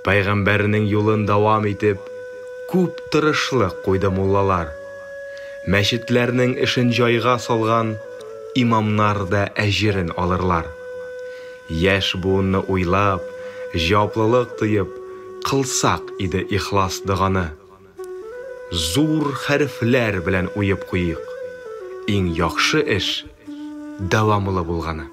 Пәйгамбәрнең юлын дәвам итеп, күп тырышлык куйды муллалар. Мәчетләрнең эшен җайга салган имамнар да әҗерен алырлар. Яшь буынны уйлап, җаваплылык тоеп, кылсак иде ихлас доганы. Зур хәрефләр белән уеп куйыйк, иң яхшы эш, дәвамлы булганы.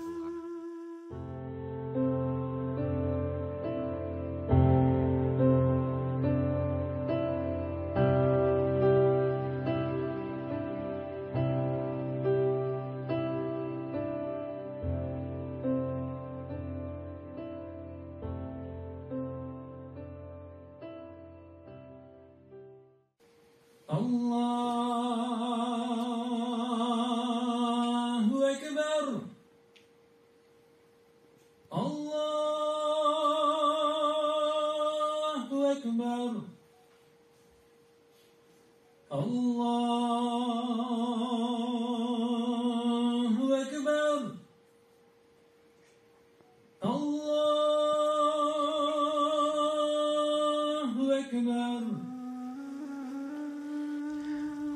Аллаһу әкбәр! Аллаһу әкбәр! Аллаһу әкбәр! Аллаһу әкбәр!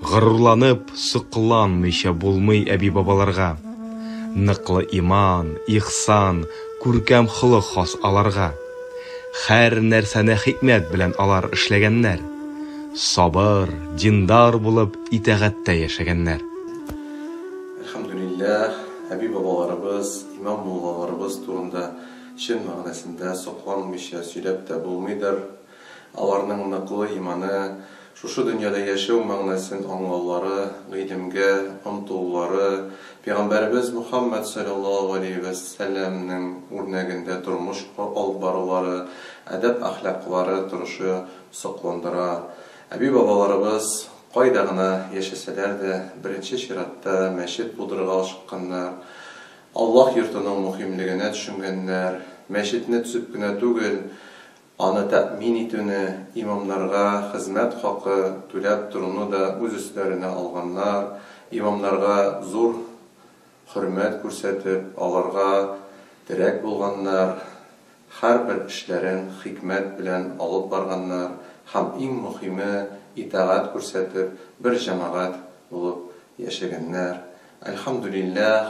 Горурланып, сокланмыйча булмый әби-бабаларга. Ныклы иман, ихсан, күркәм холык хас аларга. Һәр нәрсәне хикмәт белән алар эшләгәннәр. Сабыр, диндар булып, итагатьтә яшәгәннәр. Әлхәмдүлилләһ, әби-бабаларыбыз, имам-муллаларыбыз турында чын мәгънәсендә сокланмыйча сөйләп тә булмыйдыр. Аларның ныклы иманы, шушы дөньяда яшәү мәгънәсен аңлаулары, гыйлемгә омтылулары, пәйгамбәребез Мөхәммәд салләллаһу галәйһи вә сәлләмнең үрнәгендә тормыш алып барулары, әдәп-әхлаклары торышы сокландыра. Әби-бабаларыбыз кайда гына яшәсәләр дә, беренче чиратта мәчет булдырырга ашыкканнар, Аллаһ йортының мөһимлегенә төшенгәннәр, мәчетне төзеп кенә түгел, аны тәэмин итүне, имамнарга хезмәт хакы түләп торуны да үз өсләренә алганнар, имамнарга зур хөрмәт күрсәтеп, аларга терәк булганнар. Һәрбер эшләрен хикмәт белән алып барганнар һәм иң мөхиме, итагать күрсәтеп, бер җәмәгать булып яшәгәннәр. Әлхәмдүлилләһ,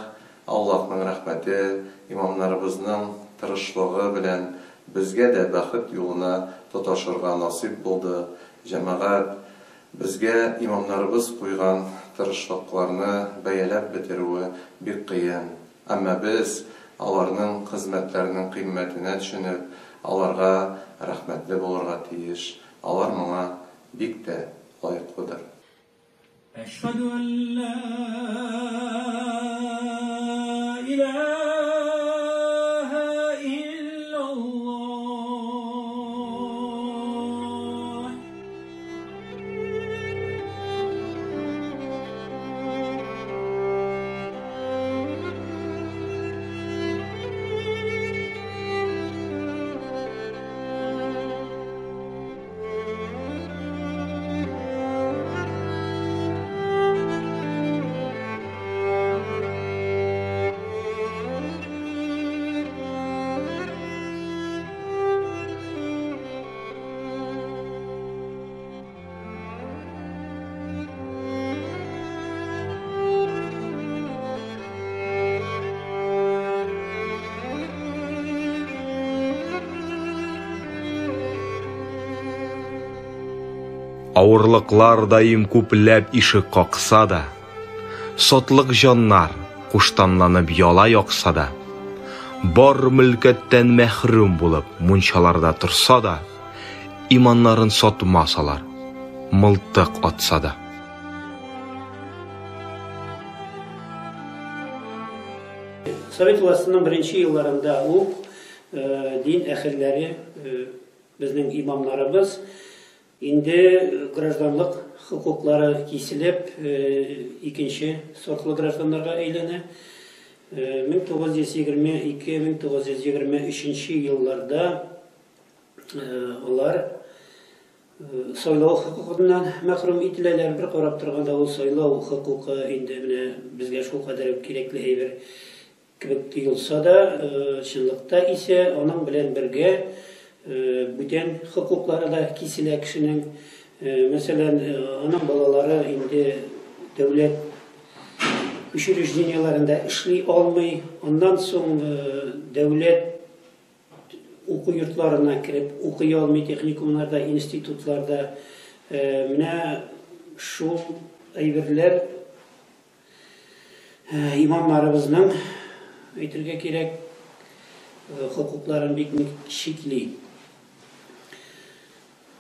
Аллаһның рәхмәте, имамнарыбызның тырышлыгы белән безгә дә бәхет юлына тоташырга насыйп булды. Җәмәгать, безгә имамнарыбыз куйган тырышлыкларны бәяләп бетерүе бик кыен. Әмма без, аларның хезмәтләренең кыйммәтенә төшенеп, аларга рәхмәтле булырга тиеш, алар моңа бик тә лаеклыдыр. Әшһәдү ән лә иләһә илляллаһ. Авырлыклар даим күпләп ишек какса да, Сатлык җаннар куштанланып яла якса да, Бар мөлкәттән мәхрүм булып мунчаларда торса да, Иманнарын сатмас алар, мылтык атса да. Совет властының беренче елларында ук дин әһелләре, безнең имамнарыбыз инде гражданлык хокуклары киселеп, икенче сортлы гражданнарга әйләнә. 1922-1923 елларда Алар сайлау хокукыннан мәхрүм ителәләр. Бер карап торганда ул сайлау хокукы инде менә безгә шулкадәр үк кирәкле әйбер кебек тоелса да, чынлыкта исә аның белән бергә бүтән хокуклары да киселә кешенең. Мәсәлән, аның балалары инде дәүләт учреждениеләрендә эшли алмый. Аннан соң дәүләт уку йортларына кереп укый алмый, техникумнарда, институтларда. Менә шул әйберләр имамнарыбызның, әйтергә кирәк, хокукларын бик нык чикли.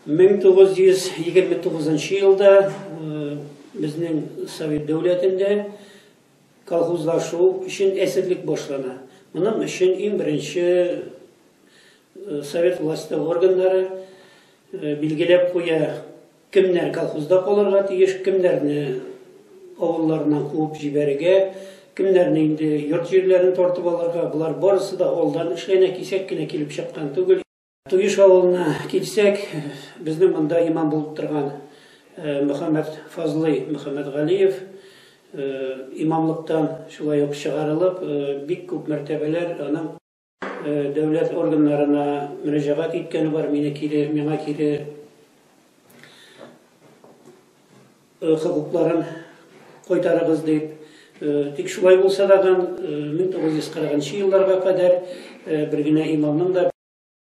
1929 елда безнең Совет дәүләтендә колхозлашу өчен әзерлек башлана. Моның өчен иң беренче совет власте органнары билгеләп куя, кемнәр колхозда калырга тиеш, кемнәрне авылларыннан куып җибәрергә, кемнәрне инде йорт җирләрен тартып алырга. Болар барысы да алдан эшләнә, кисәк кенә килеп чыккан түгел. Туеш авылына килсәк, безнең монда имам булып торган Мөхәммәд Фазлый Мөхәммәдгалиев имамлыктан шулай ук чыгарылып, бик күп мәртәбәләр аның дәүләт органнарына мөрәҗәгать иткәне бар, мине кире, миңа кире хокукларын кайтарыгыз дип. Тик шулай булса да, 1940 елларга кадәр бер генә имамның да,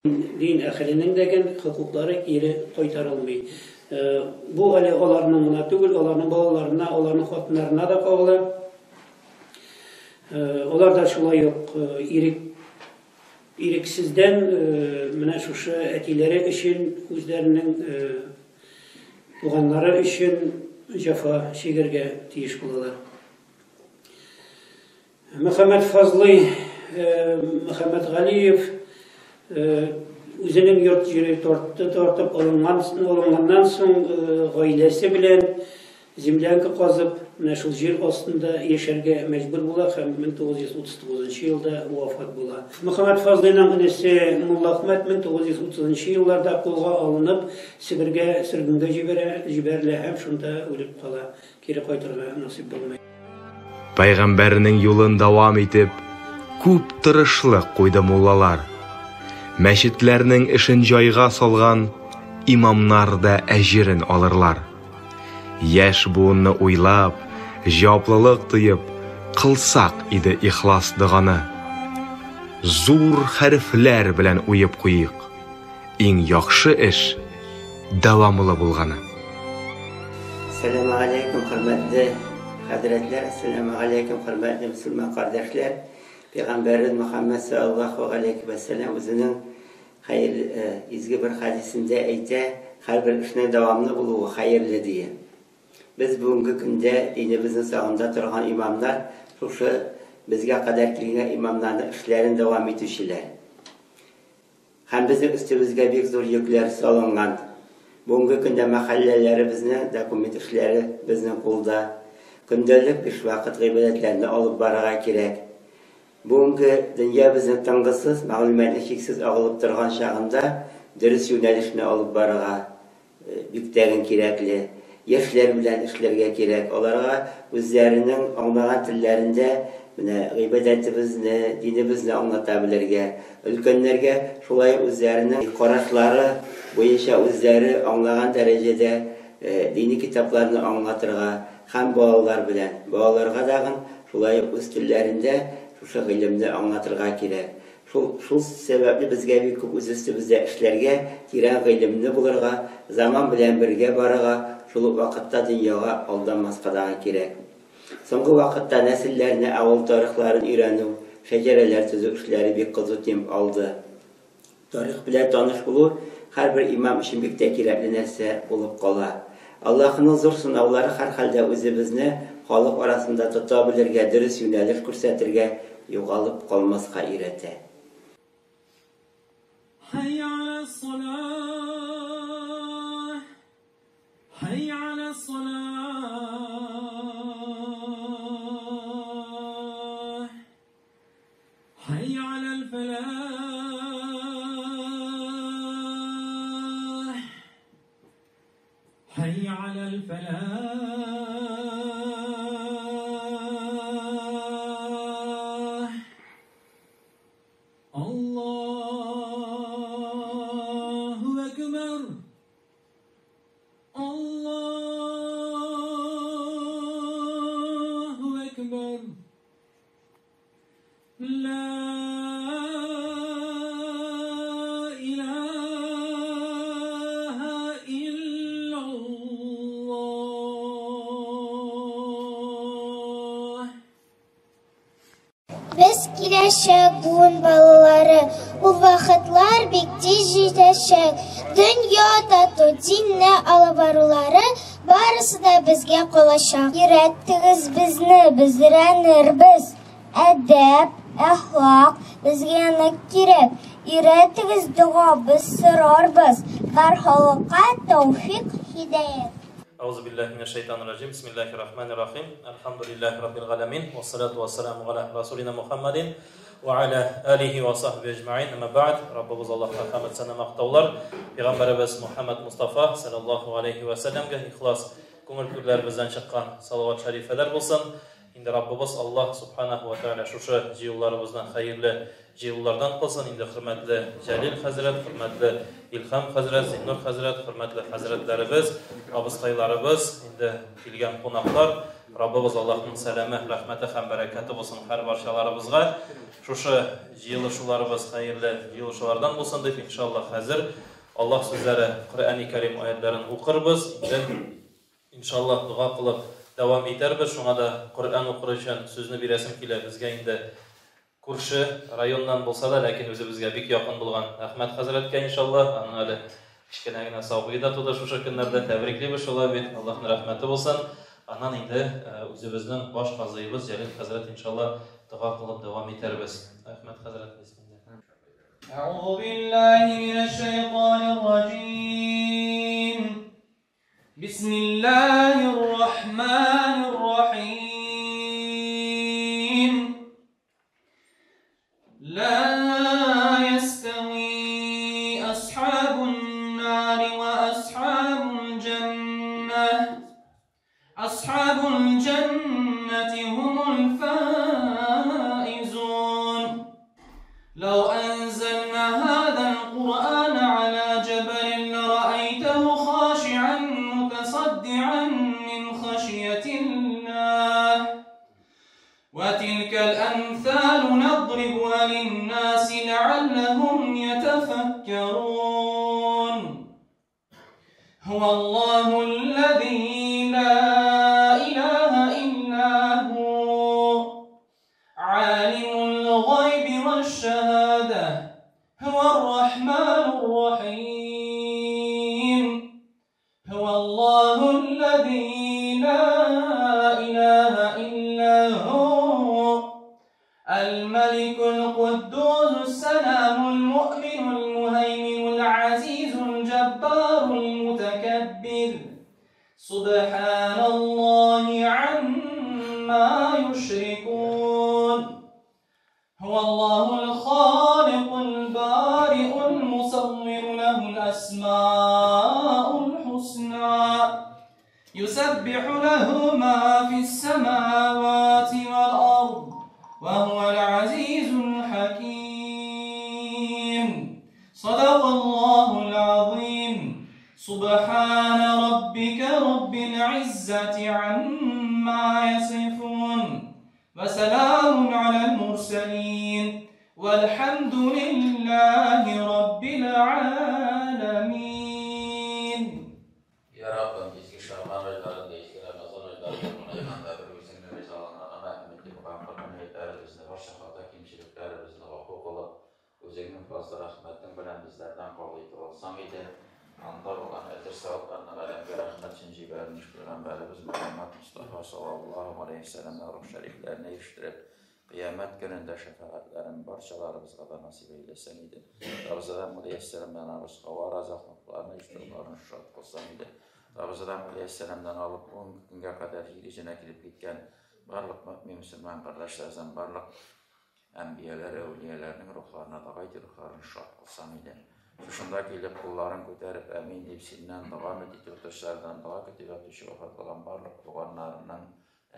дин әһеленең дә хокуклары кире кайтарылмый. Бу әле аларның гына түгел, аларның балаларына, аларның хатыннарына да кагыла. Алар да шулай ук ирексездән менә шушы әтиләре өчен, үзләренең туганнары өчен җәфа чигәргә тиеш булалар. Мөхәммәд Фазлый Мөхәммәдгалиев үзенең йорт җире тартып алынганнан соң гаиләсе белән землянка казып, менә шул җир астында яшәргә мәҗбүр була һәм 1939 елда вафат була. Мөхәммәд Фазлыйның энесе Мулла Әхмәт 1930 елларда кулга алынып, Себергә сөргенгә җибәрелә һәм шунда үлеп кала. Кире кайтырга насыйп булмый. Пәйгамбәрнең юлын дәвам итеп, күп тырышлык куйды муллалар. Мәчетләрнең эшен җайга салган имамнар да әҗерен алырлар. Яшь буынны уйлап, җаваплылык тоеп, кылсак иде ихлас доганы. Зур хәрефләр белән уеп куйыйк. Иң яхшы эш дәвамлы булганы. Сәлам алейкум, хөрмәтле хәзрәтләр, сәлам алейкум, хөрмәтле мөселман кардәшләр. Пәйгамбәребез Мөхәммәд саллаллаһу алейхи ва сәлләм үзенең хәер изге бер хәдисендә әйтә, һәрбер эшнең дәвамлы булуы хәерле дия. Без бүгенге көндә динебезнең сагында торган имамнар, шушы безгә кадәр килгән имамнарның эшләрен дәвам итүчеләр. Һәм безнең өстебезгә бик зур йөкләр салынган. Бүгенге көндә мәхәлләләребезнең документ эшләре безнең кулда. Көндәлек биш вакыт гыйбадәтләрне алып барырга кирәк. Бүгенге дөнья безнең тынгысыз, мәгълүматны чиксез агылып торган чагында дөрес юнәлешне алып барырга бик тәген кирәкле. Яшьләр белән эшләргә кирәк. Аларга үзләренең аңлаган телләрендә менә гыйбадәтебезне, динебезне аңлата белергә. Өлкәннәргә шулай үзләренең карашлары буенча үзләре аңлаган дәрәҗәдә дини китапларны аңлатырга һәм балалар белән. Балаларга дагын шулай үз телләрендә шушы гыйлемне аңлатырга кирәк. Шул сәбәпле безгә бик күп үз өстебездә эшләргә, тирән гыйлемле булырга, заман белән бергә барырга, шул ук вакытта дөньяга алданмаска да кирәк. Соңгы вакытта нәселләрне, авыл тарихларын өйрәнү, шәҗәрәләр төзү эшләре бик кызу темп алды. Тарих белән таныш булу һәрбер имам өчен бик тә кирәкле нәрсә булып кала. Аллаһның зур сынаулары һәр хәлдә үзебезне халык арасында тота белергә, дөрес юнәлеш күрсәтергә, югалып калмаска өйрәтә. Хәйя аля-с-салах, хәйя аля-с-салах, хәйя аля-л-фалах, хәйя аля-л-фалах. Без киләчәк буын балалары. Ул вакытлар бик тиз җитәчәк. Дөнья тату, динне алып барулары барысы да безгә калачак. Өйрәттегез безне, без өйрәнербез. Әдәп, әхлак безгә нык кирәк. Өйрәтегез дога, без сорарбыз. Бар халыкка тәүфик, һидаять. Әгъузу биллаһи минәш шайтанир раҗим. Бисмиллаһир рахманир рахим. Әлхәмдүлиллаһи раббил галәмин. Вассалату вассаламу галя расулина Мухаммадин ва аля алихи ва сахби әҗмәин. Әмма бәгъд. Раббыбыз Аллаһка хәмд сәна мактаулар. Пәйгамбәребез Мухаммад Мустафа саллаллаһу алейхи ва сәлләмгә ихлас күңел түрләребездән чыккан салават шәрифәләр булсын. Инде Раббыбыз Аллаһ субханаху ва тааля шушы җыюларыбызны хәерле җыелулардан кылсын. Инде хөрмәтле Җәлил хәзрәт, хөрмәтле Илһам хәзрәт, Зиннур хәзрәт, хөрмәтле хәзрәтләребез, абыстайларыбыз, инде килгән кунаклар, Раббыбыз Аллаһның сәламе, рәхмәте һәм бәрәкәте булсын һәр барчаларыбызга. Шушы җыелышуларыбыз хәерле җыелышулардан булсын дип, иншаллаһ, хәзер Аллаһ сүзләре, Коръәни Кәрим аятларын укырбыз. Инде Иншаллаһ, дога кылып дәвам итәрбез. Шуңа да Коръән укыр өчен сүзне бирәсем килә. Безгә инде күрше районнан булса да, ләкин үзебезгә бик якын булган Әхмәт хәзрәткә, иншаллаһ, аның әле кечкенә генә сабые да туды шушы көннәрдә. Тәбриклибез шулай бит, Аллаһның рәхмәте булсын. Аннан инде үзебезнең баш казыебыз Җәлил хәзрәт, иншаллаһ, дога кылып дәвам итәрбез. Әхмәт хәзрәт, бисмилла. Әгъузу биллаһи минәш шәйтанир раҗим. بسم الله الرحمن الرحيم لا يستوي أصحاب النار وأصحاب الجنة أصحاب الجنة هم الفائزون لو أنزلنا هذا القرآن على جبل لرأيته خاشعا متصدعا من خشية الله وتلك الأمثال نضربها للناس لعلهم يتفكرون هو الله الذي لا إله إلا هو عالم الغيب والشهادة هو الرحمن الرحيم هو الله الذي لا إله إلا هو الملك القدوس السلام المؤمن المهيمن العزيز الجبار المتكبر سبحان الله عما يشركون هو الله الخالق البارئ المصور له الأسماء الحسنى يسبح له ما في السماوات والأرض وهو العزيز الحكيم صدق الله العظيم سبحان ربك رب العزة عما يصفون وسلام على المرسلين والحمد لله رب العالمين. Ya Rabbim, изге Шәгъбан айларында, изге Рамазан айларында, айганда бер үзеңне ризаланган рәхмәтле булган Коръән аятларыбызны, барча хата кимчелекләребезне гафу кылып, үзеңнең фазлы рәхмәтең белән безләрдән кабул итеп алсаң иде. Анда булган әҗер савапларны галәмгә рәхмәт өчен җибәрелмеш пәйгамбәребез Мөхәммәд Мустафа саллаллаһу алейһи вәсәлләмнең рух шәрифләренә ирештереп, кыямәт көнендә шәфәгатьләрен барчаларыбызга да насыйп әйләсәң иде. Раббыбыз Адәм алейһиссәламнән алып Һава разыклыкларны иштыруларын шат кылсаң иде. Раббыбыз Адәм алейһиссәламнән алып бүгенге көнгә кадәр җир йөзенә килеп киткән барлык мөэмин мөселман кардәшләребездән барлык әнбияләр, әүлияләрнең рухларына дога итеп рухларын шат кылсаң иде. Шушында килеп кулларын күтәреп әмин дип синнән дога өмет итеп утыручылардан дога көтеп ятучы вафат булган барлык туганнарының,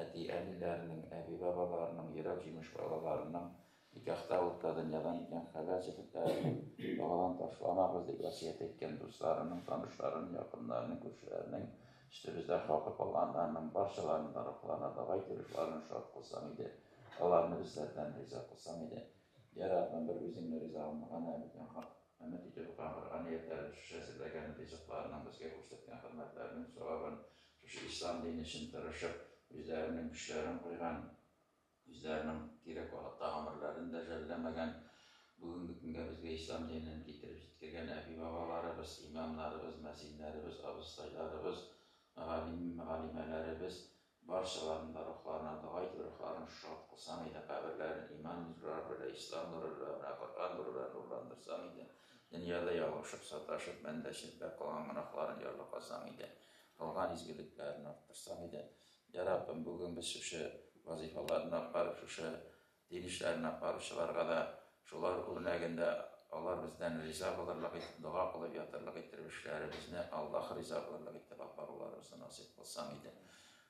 әти-әниләренең, әби-бабаларының, йөрәк җимеш балаларының, никахта булып та дөньядан киткән хәләл җефетләренең, догадан ташламагыз дип васыять әйткән дусларының, танышларының, якыннарының, күршеләренең, өстебездә хакы калганнарының барчаларының да рухларына дога итеп рухларын шат кылсаң иде. Аларны безләрдән риза кылсаң иде. Я Раббым, бер үзеңне риза кылмаган өмет итеп укыган Коръән аятлары, шушы әзерләгән ризыкларының безгә күрсәткән хөрмәтләренең савабын, шушы ислам дине өчен тырышып, үзләренең көчләрен куйган, Үзләренең кирәк вакытта гомерләрен дә жәлләмәгән, бүгенге көнгә безгә ислам динен китереп җиткергән әби-бабаларыбыз, имамнарыбыз, мәзиннәребез, абыстайларыбыз, галим-галимәләребез, барчаларының да рухларына дога итеп, рухларын шат кылсаң иде, каберләрен иман нурлары белән, ислам нуры белән, менә Коръән нуры белән нурландырсаң иде. Дөньяда ялгышып, саташып, бәндәчелектә кылган гөнаһларын ярлыкасаң иде, кылган изгелекләрен арттырсаң иде. Я Раббым, бүген без шушы вазыйфаларны апарып, шушы дин эшләрен апаручыларга да шулар үрнәгендә алар бездән риза булырлык итеп, дога кылып ятырлык иттереп эшләребезне Аллаһ риза булырлык итеп алып баруларыбызны насыйп кылсаң иде.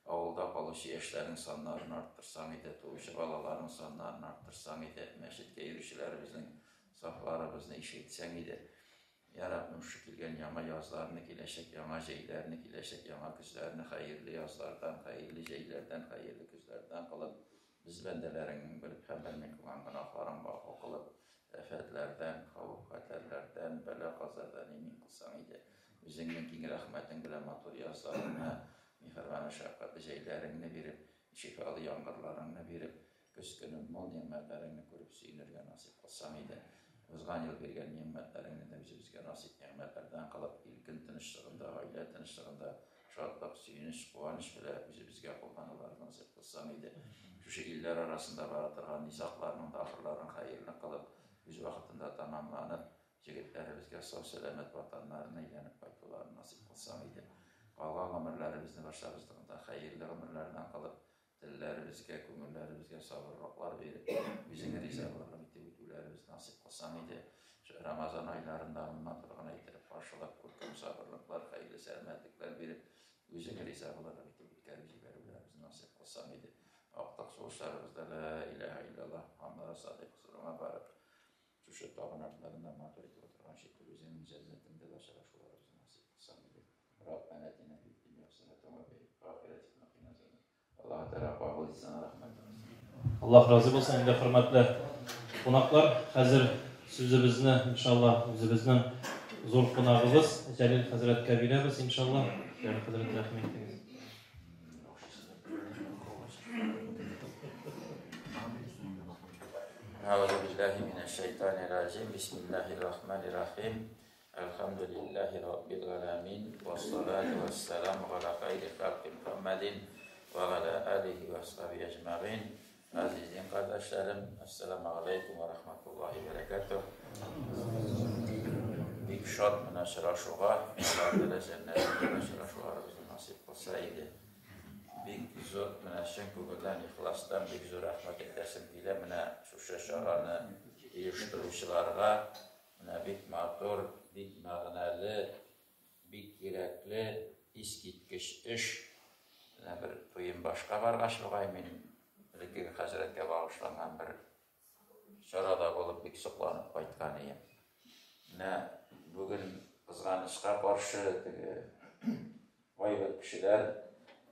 Авылда калучы яшьләрнең саннарын арттырсаң иде, туучы балаларның саннарын арттырсаң иде, мәчеткә йөрүчеләребезнең сафларыбызны ишәйтсәң иде. Я Раббым, шушы килгән яңа язларны, киләчәк яңа җәйләрне, киләчәк яңа көзләрне хәерле язлардан, хәерле җәйләрдән, хәерле көзләрдән кылып, без бәндәләреңнең белеп һәм белми кылган гөнаһларын гафу кылып, афәтләрдән, хәвеф-хәтәрләрдән, бәла-казардан имин кылсаң иде. Үзеңнең киң рәхмәтең белән матур язларыңны, миһербан шәфкатьле җәйләреңне биреп, шифалы яңгырларыңны биреп, Көз көне мул нигъмәтләреңне күреп сөенергә насыйп кылсаң иде. Узган ел биргән нигъмәтләреңне дә үзебезгә насыйп нигъмәтләрдән кылып, ил-көн тынычлыгында, гаилә тынычлыгында шатлык, сөенеч, куаныч белән үзебезгә куллануларын насыйп кылсаң иде. Шушы илләр арасында бара торган низагларның да ахырларын хәерле кылып, үз вакытында тәмамланып, җегетләребезгә сау-сәламәт ватаннарына әйләнеп кайтуларын насыйп кылсаң иде. Калган гомерләребезне башабызда хәерле гомерләрдән кылып, Телләребезгә, күңелләребезгә сабырлыклар биреп, үзең риза булырлык итеп үтүләребез насыйп кылсаң иде. Шул Рамазан айларында матур гына иттереп каршылап, күркәм сабырлыклар, хәерле сәламәтлекләр биреп, үзең риза булырлык итеп үткәреп җибәрүләребезне насыйп кылсаң иде. Актык сулышларыбызда ла илаһа иллаллаһ Мухаммад Расулуллаһ дип хозурыңа барып, шушы табын артларында матур итеп утырган шикелле үзеңнең җәннәтеңдә дә очрашуларыбызны насыйп кылсаң иде. Раббана атина фид дөнья хәсәнәтән вә фил ахирәти вә кина азабан. Аллаһ Тәгалә кабул итсен, рәхмәт булсын. Аллаһ разый булсын, инде хөрмәтле кунаклар, хәзер сүзебезне, иншалла, үзебезнең зур кунагыбыз Җәлил хәзрәткә бирәбез, иншалла. Җәлил хәзрәт, рәхим итегез. Әгъузу биллаһи минәш шайтанир раҗим. Бисмиллаһир рахманир рахим. Әлхәмдүлилләһи раббил галәмин, вәссалату вәссәламу галә хәйри халки Мөхәммәдин вә галә алихи вә асхабихи әҗмәгыйн. Газиз дин кардәшләрем, әссәламу алейкум вә рахматуллаһи вә бәрәкәтүһ. Бик шат менә очрашуга, Аллаһ Тәгалә җәннәтендә дә очрашуларыбызны насыйп кылса иде. Бик зур, менә чын күңелдән, ихластан бик зур рәхмәт әйтәсем килә менә шушы чараны оештыручыларга. Менә бик матур, бик мәгънәле, бик кирәкле, искиткеч эш. Менә бер Туембашка баргач бугай мин элеккеге хәзрәткә багышланган бер чарада булып бик сокланып кайткан идем. Менә бүген кызганычка каршы теге кайбер кешеләр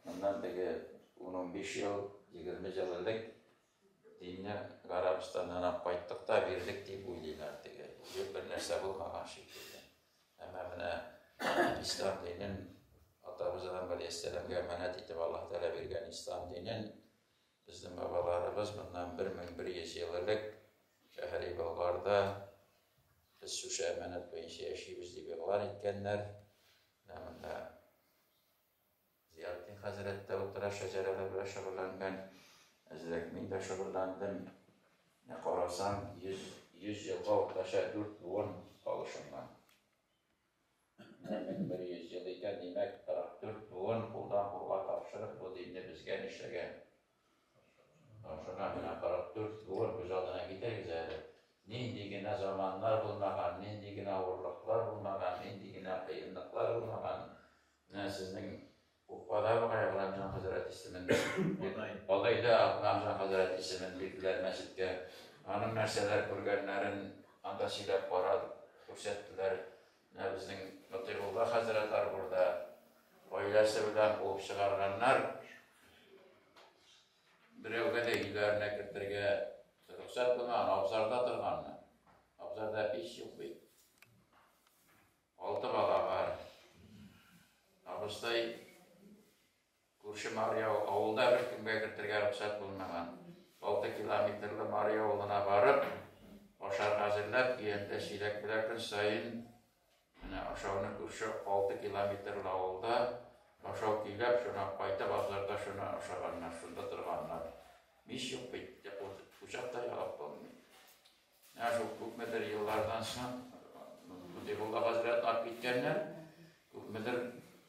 моннан теге 10-15 ел, 20 ел элек Динне Гарәбстаннан алып кайттык та бирдек дип уйлыйлар теге. Юк бер нәрсә булмаган шикелле. Әмма менә ислам динен атабыз Адам галәйһиссәламгә әманәт итеп Аллаһ Тәгалә биргән ислам динен безнең бабаларыбыз моннан 1100 ел элек Шәһри Болгарда без шушы әманәт буенча яшибез дип игълан иткәннәр. Менә монда Зиятдин хәзрәт тә утыра, шәҗәрәләр белән шөгыльләнгән. Әзрәк мин дә шөгыльләндем. Менә карасаң, 100, 100 елга уртача дүрт буын алышынган. Менә 1100 ел икән, димәк, 44 буын кулдан кулга тапшырып, бу динне безгә нишләгән? Тапшырган. Менә 44 буын күз алдына китерегез әле. Нинди генә заманнар булмаган, нинди генә авырлыклар булмаган, нинди генә кыенлыклар булмаган. Менә сезнең Уфада бугай Галәмҗан хәзрәт исемен Адайда Галәмҗан хәзрәт исемен бирделәр мәчеткә. Аның нәрсәләр күргәннәрен анда сөйләп карап күрсәттеләр. Менә безнең Мотыйгулла хәзрәт Арбурда гаиләсе белән куып чыгарганнар. Берәүгә дә өйләренә кертергә рөхсәт булмаган, абзарда торганнар. Абзарда пич юк бит. Алты бала бар. Абыстай күрше Марья авылда беркемгә кертергә рөхсәт булмаган. 6 километрлы Мари авылына барып, ашарга әзерләп, көянтә-чиләк белән көн саен менә ашауны күрше 6 километрлы авылда ашау көйләп, шуны кайтып абзарда шуны ашаганнар, шунда торганнар. Мич юк бит, учак та ягып булмый. Менә шул күпмедер еллардан соң Мотыйгулла хәзрәт алып киткәннәр, күпмедер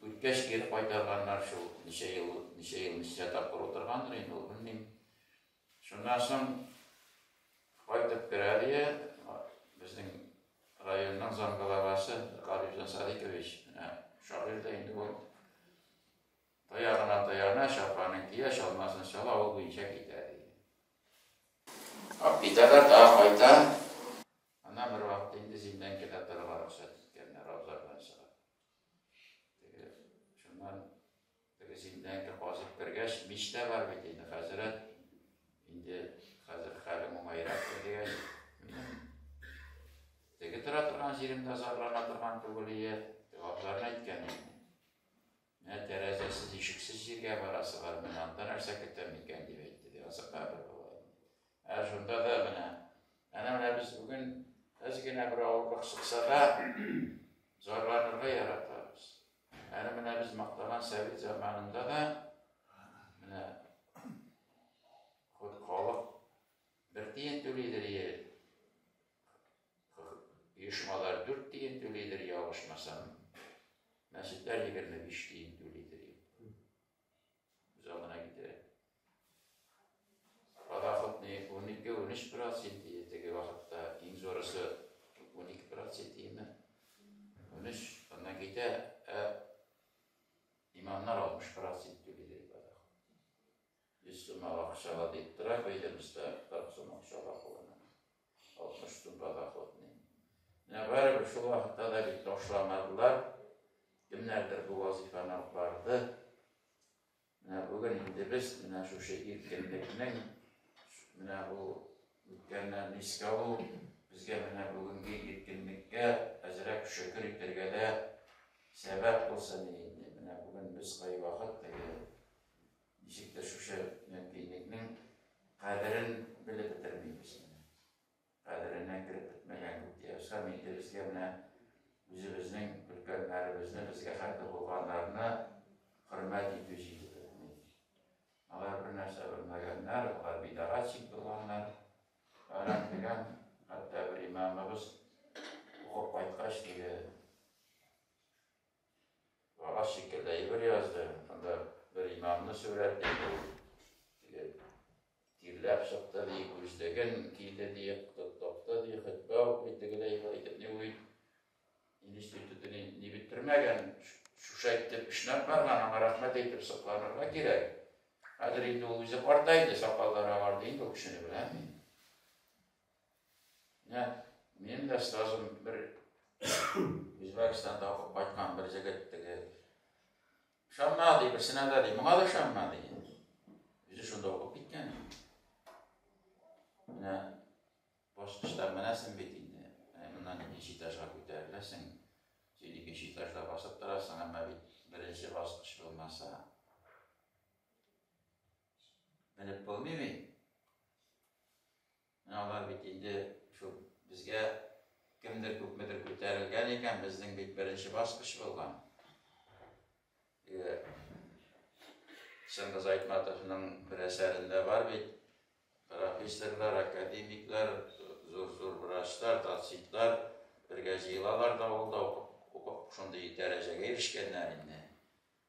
үткәч кире кайтарганнар шул ничә ел, ничә ел, ничә тапкыр утыргандыр инде ул, белмим. Шуннан соң кайтып керә дия, безнең районның замглавасы Галимҗан Садыйкович, менә шагыйрь дә инде ул. Таягына таяна, чапанын кия, чалмасын чала, ул буенча китә ди. Алып китәләр, тагы кайта. Аннан бер вакыт инде зимләнкәдә торырга рөхсәт иткәннәр, абзардан чыгып. Теге, шуннан теге зимләнкә казып кергәч, мич тә бар бит инде, хәзрәт. Инде хәзер хәлем уңайрак дигәч, минем теге тора торган җиремдә зарлана торган түгел ие, дип абзарны әйткән инде. Менә тәрәзәсез, ишексез җиргә барасы бар, менә анда нәрсә көтә микән, дип әйтте, ди, азыкка бер була. Ә шунда да менә, әнә менә без бүген әз генә бер авырлык чыкса да, зарланырга яратабыз. Әнә менә без мактаган совет заманында да, менә хоть халык бер тиен түлидер, оешмалар 4 тиен түлидер, ялгышмасам. Мәчетләр 25 тиен түлидер. Күз алдына китерә. Подоходный 12-13 процент теге вакытта иң зурысы 12 процент име? 13, аннан китә, ә имамнар 60 процент түлидер подоход. 100 сум акча ала дип тора, ведомство 40 сум акча ала кулына. 60 сум подоходный. Менә барыбер шул вакытта да бит ташламадылар. Кемнәрдер бу вазифаны алып барды. Менә бүген инде без менә шушы иркенлекнең менә бу үткәннәрне искә алу безгә менә бүгенге иркенлеккә әзрәк шөкер итәргә дә сәбәп булсын инде. Менә бүген без кайвакыт теге ничек тә шушы мөмкинлекнең кадерен белеп бетермибез. Кадеренә кереп бетмәгән күк диябез һәм инде безгә менә үзебезнең өлкәннәребезне, безгә хәтле булганнарны хөрмәт итү җитеп бетми. Алар бер нәрсә белмәгәннәр, алар бидагатчик булганнар. Фәлән төгән, хәтта бер имамыбыз укып кайткач теге Кәгазь шикелле әйбер язды. Анда бер имамны сурәтли. Теге тирләп чыкты ди, күзлеген киде ди, тотты ди, хөтбә укый тегеләй болай итеп. Ни ул институтны ни бетермәгән, шушы әйтеп эшләп барган, аңа рәхмәт әйтеп сокланырга кирәк. Хәзер инде ул үзе картайды, сакаллары агарды инде ул кешене беләм мин. Менә минем дә остазым бер Үзбәкстанда укып кайткан бер җегет теге ышанма ди, берсенә дә ди, моңа да ышанма ди. Үзе шунда укып киткән. Менә баскычтан менәсең бит инде. Менә моннан икенче этажга күтәреләсең. Син икенче этажда басып торасың, әмма бит беренче баскыч булмаса менеп булмый бит. Менә алар бит инде шул безгә кемдер күпмедер күтәрелгән икән, безнең бит беренче баскыч булган. Чыңгыз Айтматовның бер әсәрендә бар бит, профессорлар, академиклар, зур-зур врачлар, доцентлар бергә җыелалар да авылда укып, укып шундый дәрәҗәгә ирешкәннәр инде.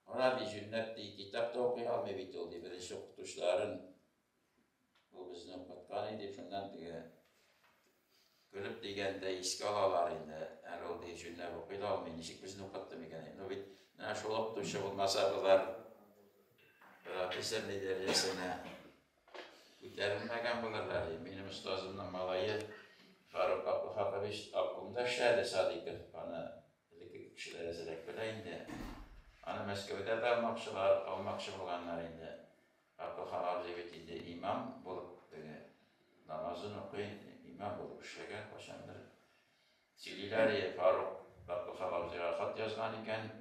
Алар ди җүнләп ди китап та укый алмый бит ул ди беренче укытучыларын Ул безне укыткан иде, шуннан теге көлеп дигәндә искә алалар инде. Әле ул ди җүнләп укый да алмый, ничек безне укытты микән? Ну бит менә шул укытучы булмаса, болар профессорный дәрәҗәсенә күтәрелмәгән булырлар. Минем остазымның малае Фарук Абдулхакович обкомда эшләде, Садыйков. Аны элекке кешеләр әзрәк белә инде. Аны Мәскәүдә дә алмакчылар, алмакчы булганнар инде. Габделхан абзый бит инде имам булып теге намазын укый, имам булып эшләгән кайчандыр. Сөйлиләр иде, Фарук Габделхан абзыйга хат язган икән.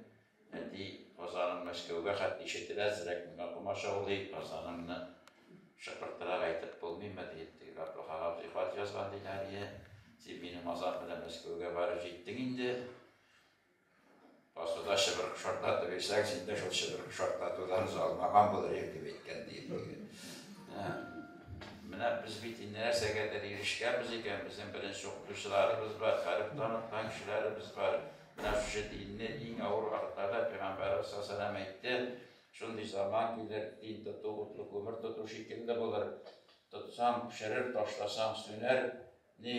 Әти, азаның Мәскәүгә хәтле ишетелә, әзрәк миңа комачаулый, азаныңны. Шыпыртырак әйтеп булмыймы, диеп, теге Габделхак абзый хат язган, диләр, ие. Син минем азан белән Мәскәүгә барып җиттең инде. Басуда чыбыркы шартлатып йөрсәң, син дә шул чыбыркы шартлатудан уза алмаган булыр идең, дип әйткән, диеп. Менә без бит инде нәрсәгәдер ирешкәнбез икән, безнең беренче укытучыларыбыз бар, хәреф таныткан кешеләребез бар. Менә шушы динне иң авыр вакытларда Пәйгамбәребез саллаллаһу алейһи ва сәлләм әйтте, Шундый заман килер, дин тоту утлы күмер тоту шикелле булыр. Тотсаң, пешерер, ташласаң, сүнәр. Ни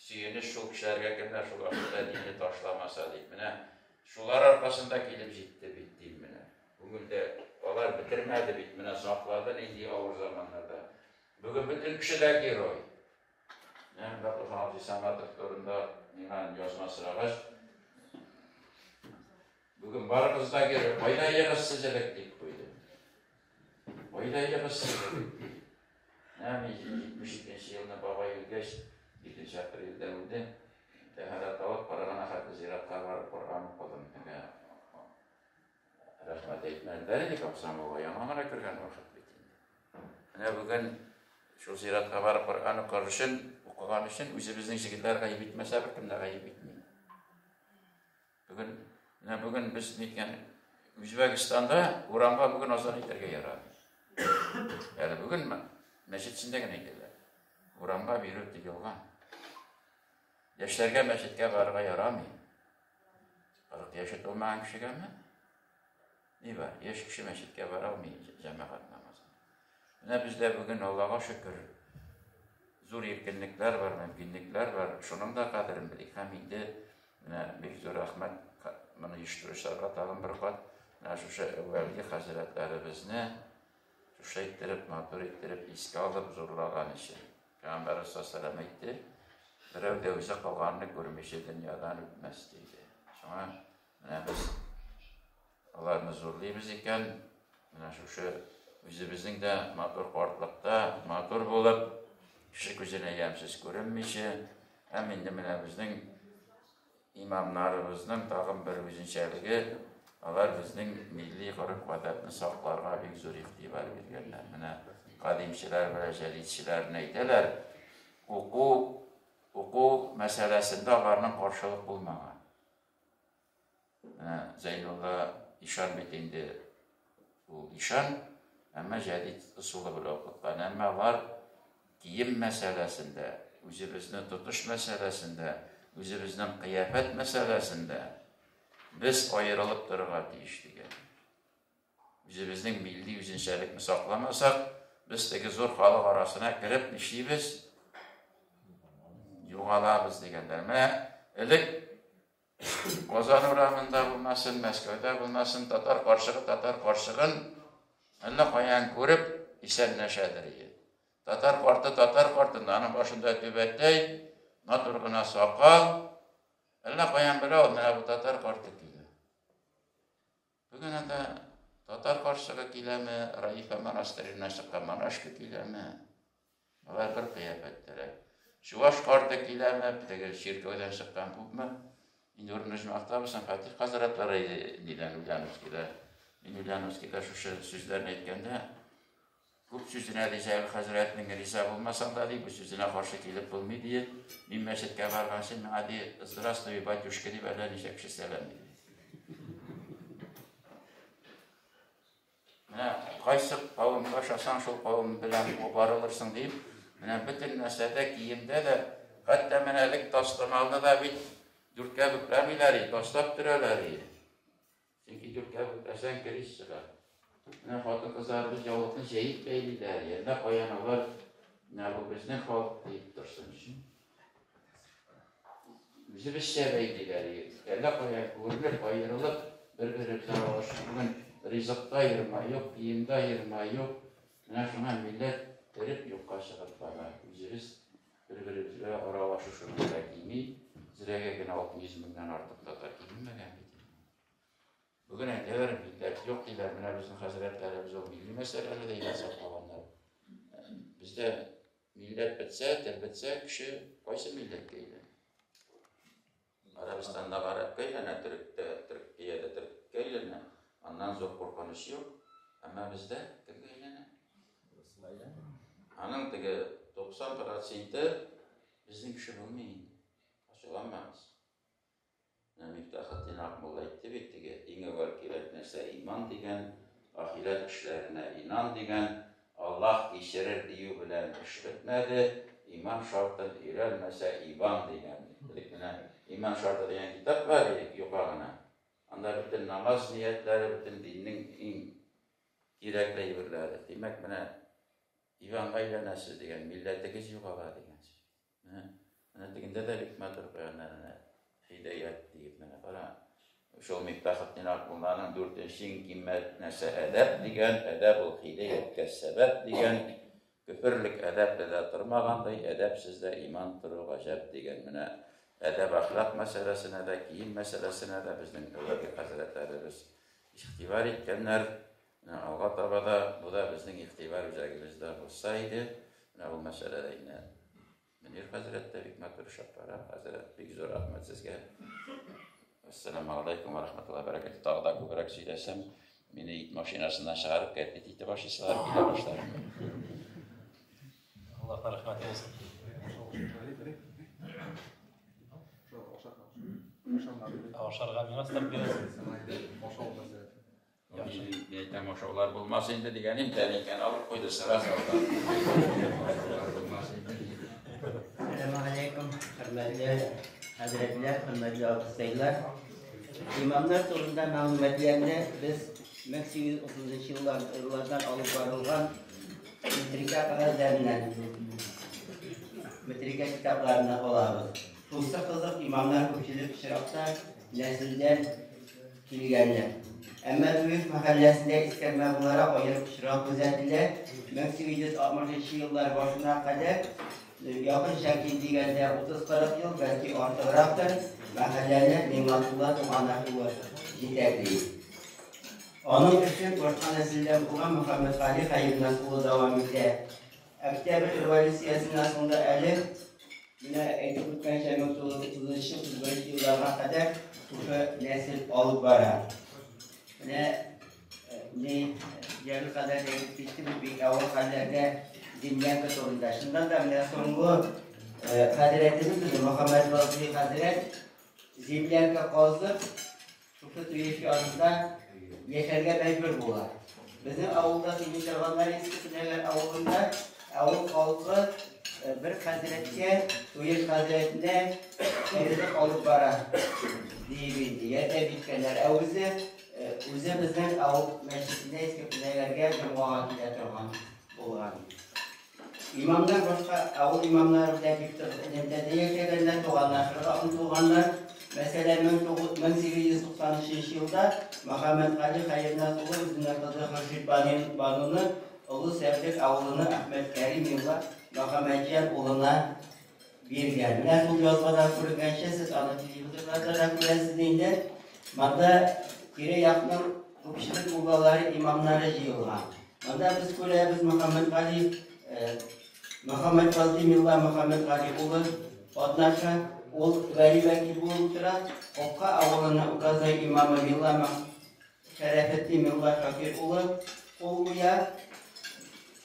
сөенеч шул кешеләргә, кемнәр шул вакытта динне ташламаса, дип. Менә шулар аркасында килеп җитте бит дин менә. Күңелдә алар бетермәде бит, менә саклады нинди авыр заманнарда. Бүген бөтен кеше дә герой. Менә Габдулхан абзый Саматов турында миңа язма сорагач, Бүген барыгыз да герой. Кайда егыз сез элек, дип куйды. Кайда егыз сез элек, дип. Менә мин 72 елны бабай үлгәч, 7 апрельдә үлде. Тәһарәт алып, карагана хәтле зиратка барып Коръән укыдым. Теге рәхмәт әйтмәделәр инде, комсомолга яңа гына кергән вакыт бит инде. Менә бүген шул зиратка барып Коръән укыр өчен, укыган өчен үзебезнең җегетләр гаеп итмәсә, беркем дә гаеп итми. Бүген, менә бүген без ниткән Үзбәкстанда урамга бүген азан итәргә ярамый. Әле бүген мәчет эчендә генә әйтәләр. Урамга бирү тыелган. Яшьләргә мәчеткә барырга ярамый. 40 яше тулмаган кешегәме? Ни бар? Яшь кеше мәчеткә бара алмый җәмәгать намазына. Менә бездә бүген Аллага шөкер зур иркенлекләр бар, мөмкинлекләр бар. Шуның да кадерен белик. Һәм инде менә бик зур рәхмәт моны оештыручыларга тагын бер кат менә шушы әүвәлге хәзрәтләребезне шушы иттереп, матур иттереп искә алып зурлаган өчен. Пәйгамбәребез саллаллаһу алейһи әйтте, берәү дә үзе кылганны күрмичә дөньядан үтмәс диде. Шуңа менә без Аларны зурлыйбыз икән, менә шушы үзебезнең дә матур картлыкта матур булып, кеше күзенә ямьсез күренмичә, һәм инде менә безнең имамнарыбызның тагын бер үзенчәлеге, алар безнең милли гореф-гадәтне сакларга бик зур игътибар биргәннәр. Менә кадимчеләр белән җәдидчеләрне әйтәләр, уку, уку мәсьәләсендә аларның каршылык булмаган. Менә Зәйнулла ишан бит инде ул ишан, әмма җәдит ысулы белән укыткан. Әмма алар кием мәсьәләсендә, үзебезне тотыш мәсьәләсендә, үзебезнең кыяфәт мәсьәләсендә без аерылып торырга тиеш дигән. Үзебезнең милли үзенчәлекне сакламасак, без теге зур халык арасына кереп нишлибез? Югалабыз дигәннәр. Менә элек Казан урамында булмасын, Мәскәүдә булмасын, татар карчыгы татар карчыгын әллә каян күреп исәнләшәдер иде. Татар карты татар картын, аның башында түбәтәй, матур гына сакал. Әллә каян белә ул, менә бу татар карты килә. Бүген анда татар карчыгы киләме, Раифа монастыреннән чыккан монашка киләме? Алар бер кыяфәттәрәк. Чуваш карты киләме, теге чиркәүдән чыккан күпме? Инде урын оҗмахта булсын, Фатих хәзрәтләре нидән Ульяновскида. Мин Ульяновскида шушы сүзләрне әйткәндә, Күп сүзенә, ди, Җәлил хәзрәтнең риза булмасаң да, ди, бу сүзенә каршы килеп булмый, ди. Мин мәчеткә барганчы, миңа, ди, здравствуй, батюшка, дип әллә ничә кеше сәлам бирде. Менә кайсы кавымга ошасаң, шул кавым белән барылырсың, дип, менә бөтен нәрсәдә, киемдә дә, хәтта менә элек тастымалны да бит дүрткә бөкләмиләр, таслап төрәләр. Чөнки дүрткә бүлсәң, керис чыга. Менә хатын-кызларыбыз яулыкны җәеп бәйлиләр. Әллә каян алар, менә бу безнең халык диеп торсын өчен. Үзебезчә бәйлиләр. Әллә каян күренеп, аерылып, бер-беребезгә аралашып, бүген ризыкта аерма юк, киемдә аерма юк. Менә шуңа милләт тереп юкка чыгып бара. Үзебез бер-беребезгә аралашу шуның белән кими. Зрәгә генә 600 меңнән артык татар кимемәгән бит. Бүген әйтәләр, милләт юк диләр. Менә безнең хәзрәтләребез ул милли мәсьәләне дә әйбәт саклаганнар. Бездә милләт бетсә, тел бетсә, кеше кайсы милләткә әйләнә? Арабстанда гарәпкә әйләнә, төректә, Төркиядә төрккә әйләнә. Аннан зур куркыныч юк. Әмма бездә кемгә әйләнә? Аның теге 90 проценты безнең кеше булмый инде. Ачуланмагыз. Менә Мифтахетдин Акмулла әйтте бит, теге иң әүвәл кирәк нәрсә иман дигән, ахирәт эшләренә инан дигән, Аллаһ кичерер дию белән эш бетмәде, иман шартын өйрәнмәсә ибан дигән. Элек менә Иман шарты дигән китап бар иде, юка гына. Анда бөтен намаз ниятләре, бөтен диннең иң кирәкле әйберләре. Димәк, менә Иванга әйләнәсез дигән, милләтегез югала дигән сүз. Менә, менә тегендә дә бик матур куяннар, менә Һидаят диеп, менә кара. Шул Мифтахетдин Акмулланың дүртенче иң кыйммәт нәрсә әдәп дигән, әдәп ул һидаятькә сәбәп дигән. Көферлек әдәпле дә тормагандай, әдәпсез дә иман тору гаҗәп дигән. Менә әдәп-әхлак мәсьәләсенә дә, кием мәсьәләсенә дә безнең әүвәлге хәзрәтләребез игътибар иткәннәр. Менә алга таба да бу да безнең игътибар үзәгебездә булса иде. Менә ул мәсьәләдә инде Мөнир хәзрәт тә бик матур эшләп бара. Хәзрәт, бик зур рәхмәт сезгә. Ассаламу алейкум ва рахматуллаһи ва баракатуһ. Тагы да күбрәк сөйләсәм, мине ит машинасыннан чыгарып кәтлит итеп ашыйсылар килә башлар. Аллаһның рәхмәте булсын. Ашарга миңа старт бирәсез. Яхшы. Мин әйтәм, ашаулар булмас инде дигәнем, тәлинкәне алып куйды, сразу алды. Ашаулар булмас инде. Әссәламу алейкум, хөрмәтле хәзрәтләр, хөрмәтле абыстайлар. Имамнар турында мәгълүматларны без 1830 еллардан алып барылган метрика кәгазьләреннән, метрика китапларыннан алабыз. Шунысы кызык, имамнар күпчелек очракта нәселдән килгәннәр. Әмма Туев мәхәлләсендә искәрмә буларак аерым очрак күзәтелә. 1860 еллар башына кадәр, якынча ким дигәндә 30-40 ел, бәлки артыграктыр, мәхәлләне Нигъмәтулла Туганов улы җитәкли. Аның эшен башка нәселдән булган Мөхәммәтгали Хәернас улы дәвам итә. Октябрь революциясеннән соң да әле, менә әйтеп үткәнчә, 1930-31 елларга кадәр шушы нәсел алып бара. Менә ни Җәлил кадәр әйтеп китте бит, бик авыр хәлләрдә землянка турында. Чыннан да менә соңгы хәзрәтебез безнең Мөхәммәд Вазыйх хәзрәт землянка казып, Шушы Туеш янында яшәргә мәҗбүр була. Безнең авылда сөйли торганнар Иске Пенәгәр авылында авыл халкы бер хәзрәткә, Туеш хәзрәтенә ризык алып бара, диеп инде, ярдәм иткәннәр. Ә үзе, үзе безнең авыл мәчетенә Иске Пенәгәргә җомгага килә торган булган. Имамнар башка авыл имамнары белән бик тыгыз элемтәдә яшәгәннәр, туганлашырга омтылганнар. Мәсәлән, 1893 елда Мөхәммәтгали Хәернас улы үзенең кызы Хөршид Бануны Олы Сәрдек авылының Әхмәткәрим мелла Мөхәммәтҗан улына биргән. Менә шул язмадан күренгәнчә, сез аны телевизорларда да күрәсез инде. Монда тирә-якның күпчелек муллалары, имамнары җыелган. Монда без күрәбез Мөхәммәтгали Мөхәммәтгали мулла Мөхәммәтгали улы катнаша. Ул вәли вәкил булып утыра. Капка авылының указной имамы мулла Шәрәфетдин мулла Шакир улы кул куя.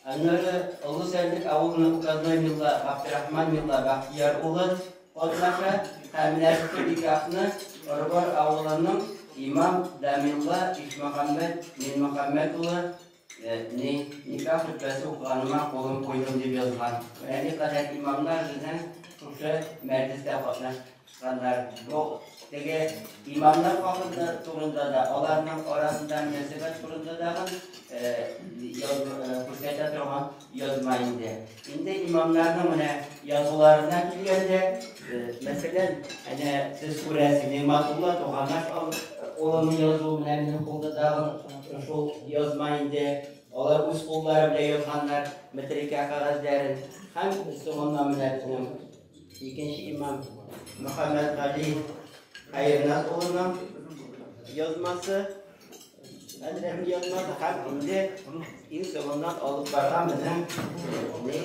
Аннары Олы Сәрдек авылының указной мулла Габдрахман мулла Бәхтияр улы катнаша һәм менә шушы никахны Орбар авылының имам Дамилла Ишмөхәммәт Минмөхәммәт улы ни никах хөтбәсе укыганыма кулым куйдым дип язган. Менә никадәр имамнар безнең шушы мәҗлестә катнашты. Ганнар. Бу теге имамнар хакында турында да, аларның арасында мөнәсәбәт турында дагы күрсәтә торган язма инде. Инде имамнарның менә язуларына килгәндә, мәсәлән, әнә сез күрәсез, Нигъмәтулла Туганаш улының язуы менә минем кулда тагын шул язма инде. Алар үз куллары белән язганнар метрикә кәгазьләрен. Һәм соңыннан менә безнең Икенче имам Мөхәммәд Гали Хәернас улының язмасы, хәзрәтнең язмасы һәм инде иң соңыннан алып барган безнең ни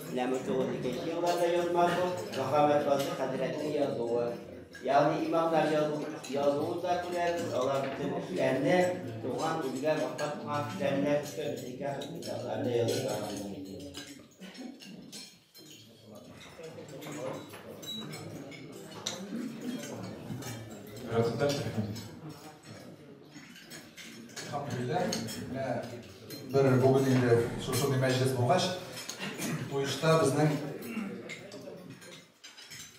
менә 1902 елларда язма бу Мөхәммәд Вазыйх хәзрәтнең язуы. Ягъни имамнар язу, язуын да күрәбез, алар бөтен эшләрне, туган, үлгән, вафат булган кешеләрне шушы никах китапларында язып барганнар. Хәзрәт Шәрәфетдин. Әлхәмдүлилләһ, менә бер бүген инде шушындый мәҗлес булгач, Туешта безнең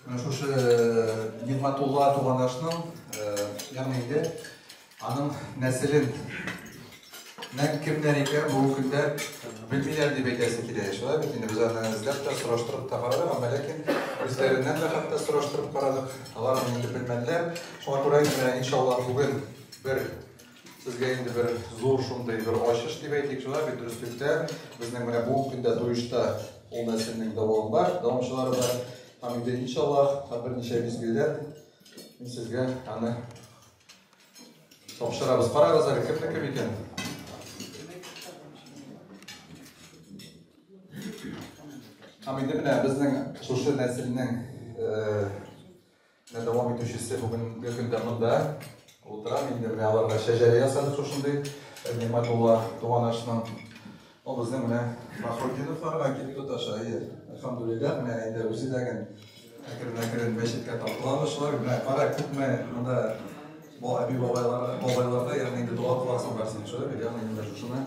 менә шушы Нигъмәтулла тугандашның, ягъни инде аның нәселен нән кемнәр икән бүгенге көндә белмиләр дип әйтәсе килә. Шулай бит инде без аны эзләп тә, сораштырып та карадык, әмма ләкин үзләреннән дә хәтта сораштырып карадык. Алар аны инде белмәделәр. Шуңа күрә инде менә иншалла бүген бер Сезгә инде бер зур шундый бер ачыш дип әйтик, шулай бит, дөреслектә безнең менә бу көндә Туешта ул нәселнең дәвамы бар, дәвамчылары бар. Һәм инде иншаллаһ, һәм берничә мизгелдән мин сезгә аны тапшырабыз. Карагыз әле, кемнеке микән? Һәм инде менә безнең шушы нәселнең Менә дәвам итүчесе бүгенге көндә монда утыра. Мин дә менә аларга шәҗәрә ясадым шушындый Нигъмәтулла туганашның. Ул безнең менә Фахрутдиновларга килеп тоташа. Әйе, әлхәмдүлилләһ, менә инде үзе дә гел әкрен-әкрен мәчеткә тартыла башлар. Менә кара, күпме монда бу әби-бабайлар, бабайларда, ягъни инде дога кыласың бар синең, шулай бит, ягъни инде шушыны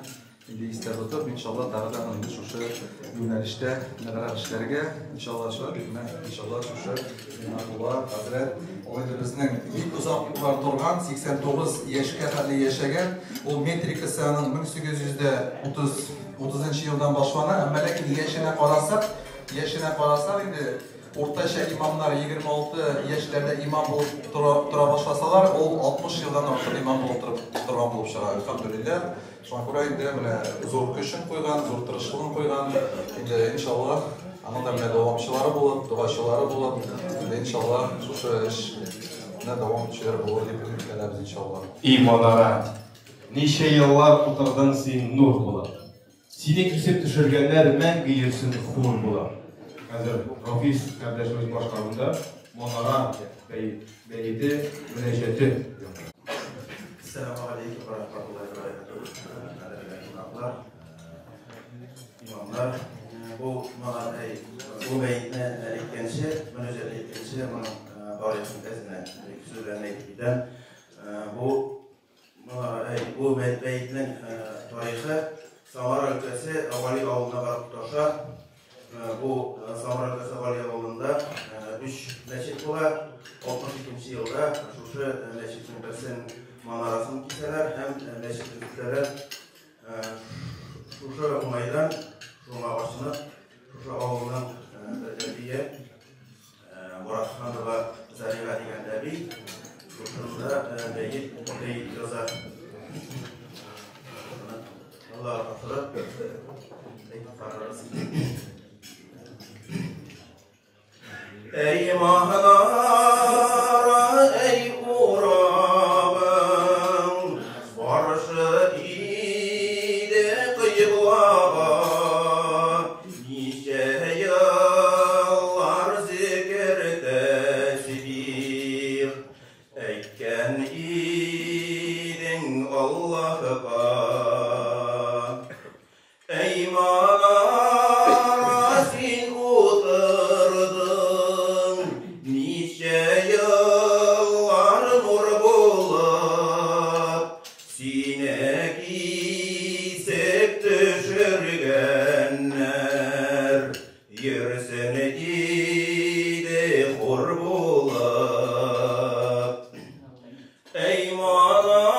Инде истә тотып, иншалла, тагы да инде шушы юнәлештә ныграк эшләргә, иншалла, шулай бит, менә, иншалла, шушы Нигъмәтулла хәзрәт, ул инде безнең бик озак еллар торган, 89 яшькә хәтле яшәгән, ул метрикасы аның 1830 30 елдан башлана, әмма ләкин яшенә карасак, яшенә карасак инде, уртача имамнар 26 яшьләрдә имам булып тора, тора башласалар, ул 60 елдан артык имам булып торып торган булып чыга, әлхәмдүлилләһ. Шуңа күрә инде менә зур көчен куйган, зур тырышлыгын куйган. Инде иншалла, аның да менә дәвамчылары булып, догачылары булып, инде иншалла шушы эш менә дәвам итүчеләр булыр дип өметләнәбез иншалла. И манара, ничә еллар утырдың син нур булып. Сине кисеп төшергәннәр мәңге йөрсен хур булып. Хәзер Рафис кардәшебез башкаруында Манара бәете, мөнәҗәте яңгырый. Әссәламү галәйкүм вә рахматуллаһи вә бәрәкәтүһ. Кадерле кунаклар, имамнар, бу манарәй, бу бәетне әйткәнче, мөнәҗәт әйткәнче, моның тарихын әз генә бер-ике сүз белән әйтеп китәм. Бу манарәй, бу бәетнең тарихы Самара өлкәсе Гали авылына барып тоташа. Бу Самара өлкәсе Гали авылында өч мәчет була. 62 нче елда шушы мәчетнең берсен манарасын кисәләр һәм мәчет төзетәләр. Шушы уңайдан, шуңа ачынып, шушы авылның бер әбие Муратханова Зарига дигән әби шушында бәет, бәет яза. Аллаһ тапшырып, әйтеп карарбыз. Әй манара, әй урабың, барышы иде кыйблага, ничә еллар зикер тәсбих әйткән идең Аллаһка. Әй манара, син утырдың, ничә еллар нур булып, сине кисеп төшергәннәр, йөрсен иде хур булып. Әй манара,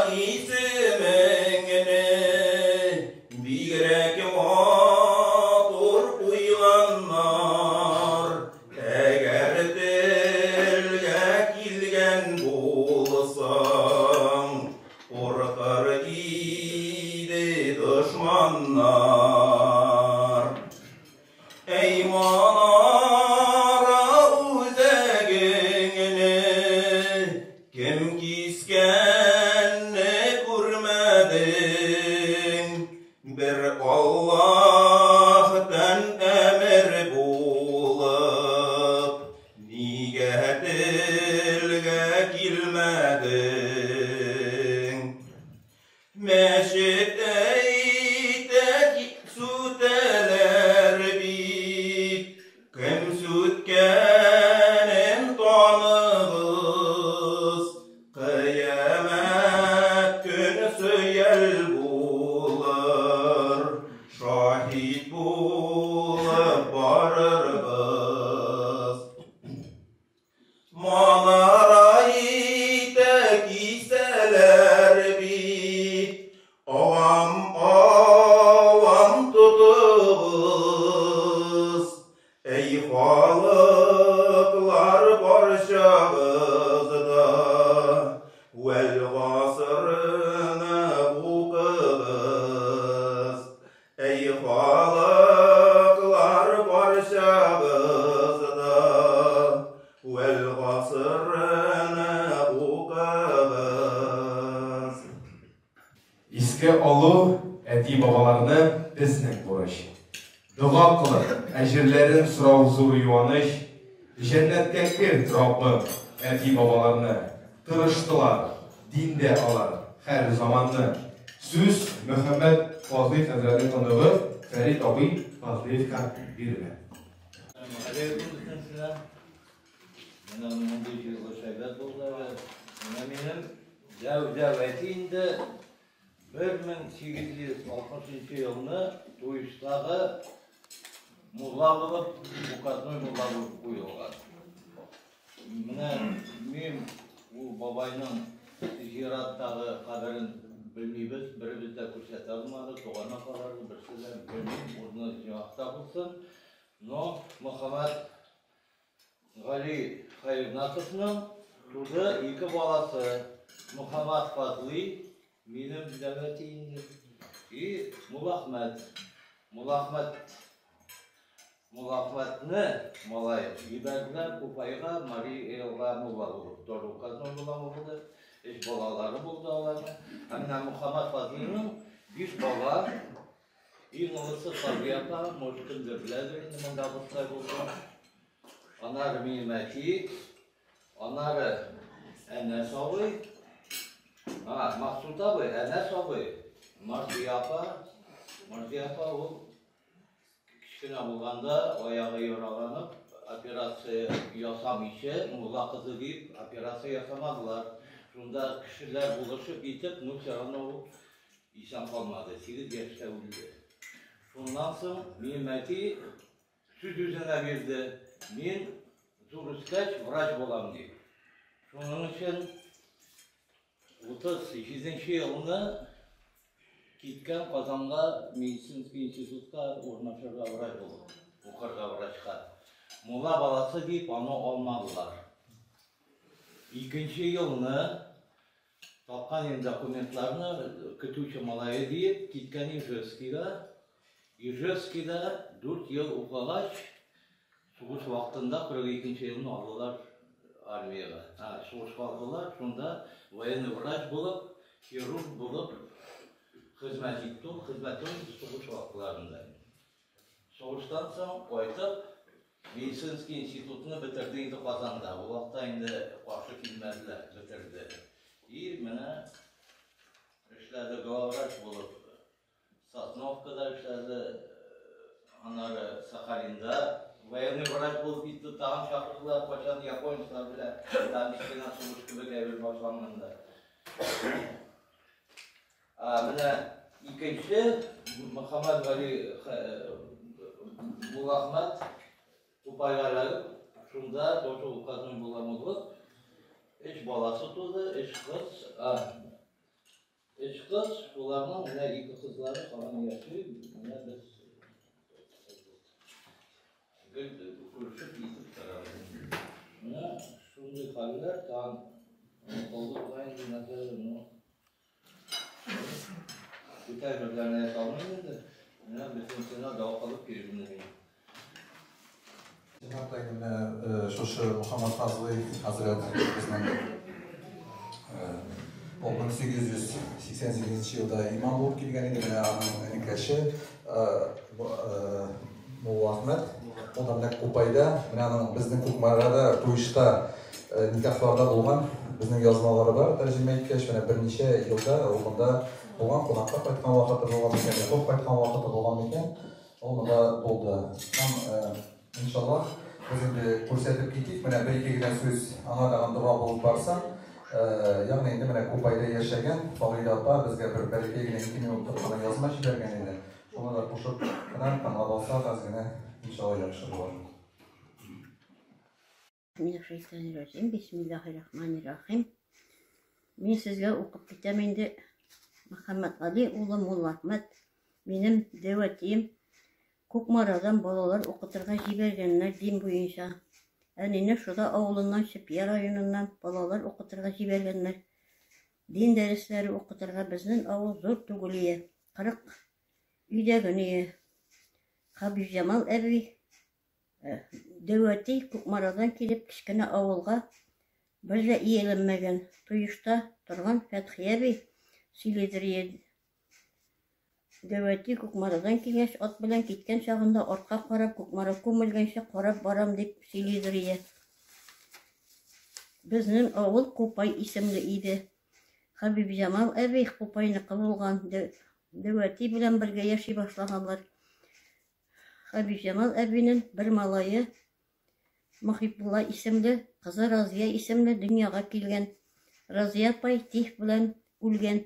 исемеңне бигрәк матур куйганнар, әгәр телгә килгән булсаң, куркыр иде дошманнар. Әй манара, үзәгеңне кем кискәнне күрмәдең, бер Аллаһтан әмер булып, нигә телгә килмәдең? Мәчет әйтә, сүтәләр бит, кем сүткәнен таныгыз. Искә алу әти-бабаларны безнең бурыч. Дога кылып, әҗерләрен сорау зур юаныч. Җәннәткә керт, Раббым, әти-бабаларны. Тырыштылар, диндә алар һәр заманны. Сүз Мөхәммәт Фазлый хәзрәтнең оныгы Фәрит абый Фазлыевка бирелә. Галәйкүм бөтенесенә. Менә мондый җыелыш әйбәт булды әле. Менә минем дәү-дәү әти инде 1860 елны Туештагы мулла булып, указной мулла булып куелган. Менә мин ул бабайның зираттагы каберен белмибез, беребез дә күрсәтә алмады, туган апалары берсе дә белмим, урыны җомахта булсын. Но Мөхәммәт Гали Хәйрнатовның туды ике баласы, Мөхәммәт Фазлый, минем дәүләти инде, и Муллахмәт. Муллахмәт Муллахмәтне малай җибәрделәр Купайга, Марий Элга мулла булып. Тоже указной мулла булды. Өч балалары булды аларның. Ә менә Мөхәммәт Фазлыйның биш бала. Иң олысы Сабия апа, может, кемдер беләдер инде монда абыстай булган. Аннары минем әти, аннары Әнәс абый, а, Максут абый, Әнәс абый, Марзия апа. Марзия апа ул кечкенә булганда аягы яраланып, операция ясамыйча, мулла кызы дип операция ясамадылар. Шунда кешеләр булышып итеп, ну все равно ул исән калмады, 8 яшьтә үлде. Шуннан соң минем әти сүз үзенә бирде, мин зур үскәч врач булам дип. Шуның өчен 37 елны киткән Казанга медицинский институтка урнашырга врач булып, укырга врачка. Мулла баласы дип аны алмадылар. Икенче елны тапкан инде документларны, көтүче малае диеп, киткән Ижевскийга. Ижевскийда 4 ел укыгач, Сугыш вакытында 42 нче елны алдылар армиягә. Ә, сугышка алдылар, шунда военный врач булып, хирург булып хезмәт итте ул, хезмәт сугыш вакытларында. Сугыштан соң кайтып, медицинский институтны бетерде инде Казанда. Ул вакытта инде каршы килмәделәр, бетерде. И менә эшләде главврач булып. Сосновкада эшләде, аннары Сахалинда военный врач булып китте, тагын чакырдылар, кайчан японецлар белән тагын кечкенә сугыш кебек әйбер башланганда. Ә менә икенче Мөхәммәт Гали Муллахмәт Тупайга эләгеп, шунда тоже указной була муллык. Өч баласы туды, өч кыз, Өч кыз, шуларның менә ике кызлары һаман яши, менә без гел күрешеп итеп торабыз. Менә шундый хәлләр тагын онытылды бугай инде нәрсәдер, ну күтәр берләрне әйтә алмыйм инде. Менә бөтенесенә дога кылып йөрим мин. Чынлап та инде менә шушы Мөхәммәд Фазлый хәзрәт безнең ул 1888 елда имам булып килгән иде, менә аның энекәше Мулла Әхмәт, ул да менә Купайда, менә аның безнең Кукмарада, Туишта никахларда булган безнең язмалары бар, тәрҗемә иткәч, менә берничә елда ул монда булган, кунакка кайткан вакыты булган микән, укып кайткан вакыты булган микән. Ул монда булды. Һәм, иншаллаһ, без инде күрсәтеп китик, менә бер-ике генә сүз аңа тагын дога булып барсын. Ягъни инде менә Купайда яшәгән Фагыйлә апа безгә бер бәләкәй генә ике минутлык кына язма җибәргән иде. Шуны да кушып кына тыңлап алсак, әз генә, иншаллаһ, яхшы булыр. Минәш-шәйтанир-раҗим. Бисмиллаһир-рахманир-рахим. Мин сезгә укып китәм инде. Мөхәммәтгали улы Муллахмәт, минем дәү әтием, Кукмарадан балалар укытырга җибәргәннәр дин буенча. Әнине Шода авылыннан Чепья районыннан балалар укытырга җибәргәннәр. Дин дәресләре укытырга безнең авыл зур түгел ие. 40 өйдә генә ие. Хабибҗамал әби Дәүәти Кукмарадан килеп кечкенә авылга бер дә ияләнмәгән. Туешта торган Фәтхи әби сөйлидер иде. Дәүәти Кукмарадан килгәч, ат белән киткән чагында артка карап, Кукмара күмелгәнче карап барам дип сөйлидер ие. Безнең авыл Купай исемле иде. Хәбибҗамал әби Купайныкы булган. Дәүәти белән бергә яши башлаганнар. Хәбибҗамал әбинең бер малае Мөхибулла исемле, кызы Разия исемле дөньяга килгән. Разия апай тиф белән үлгән.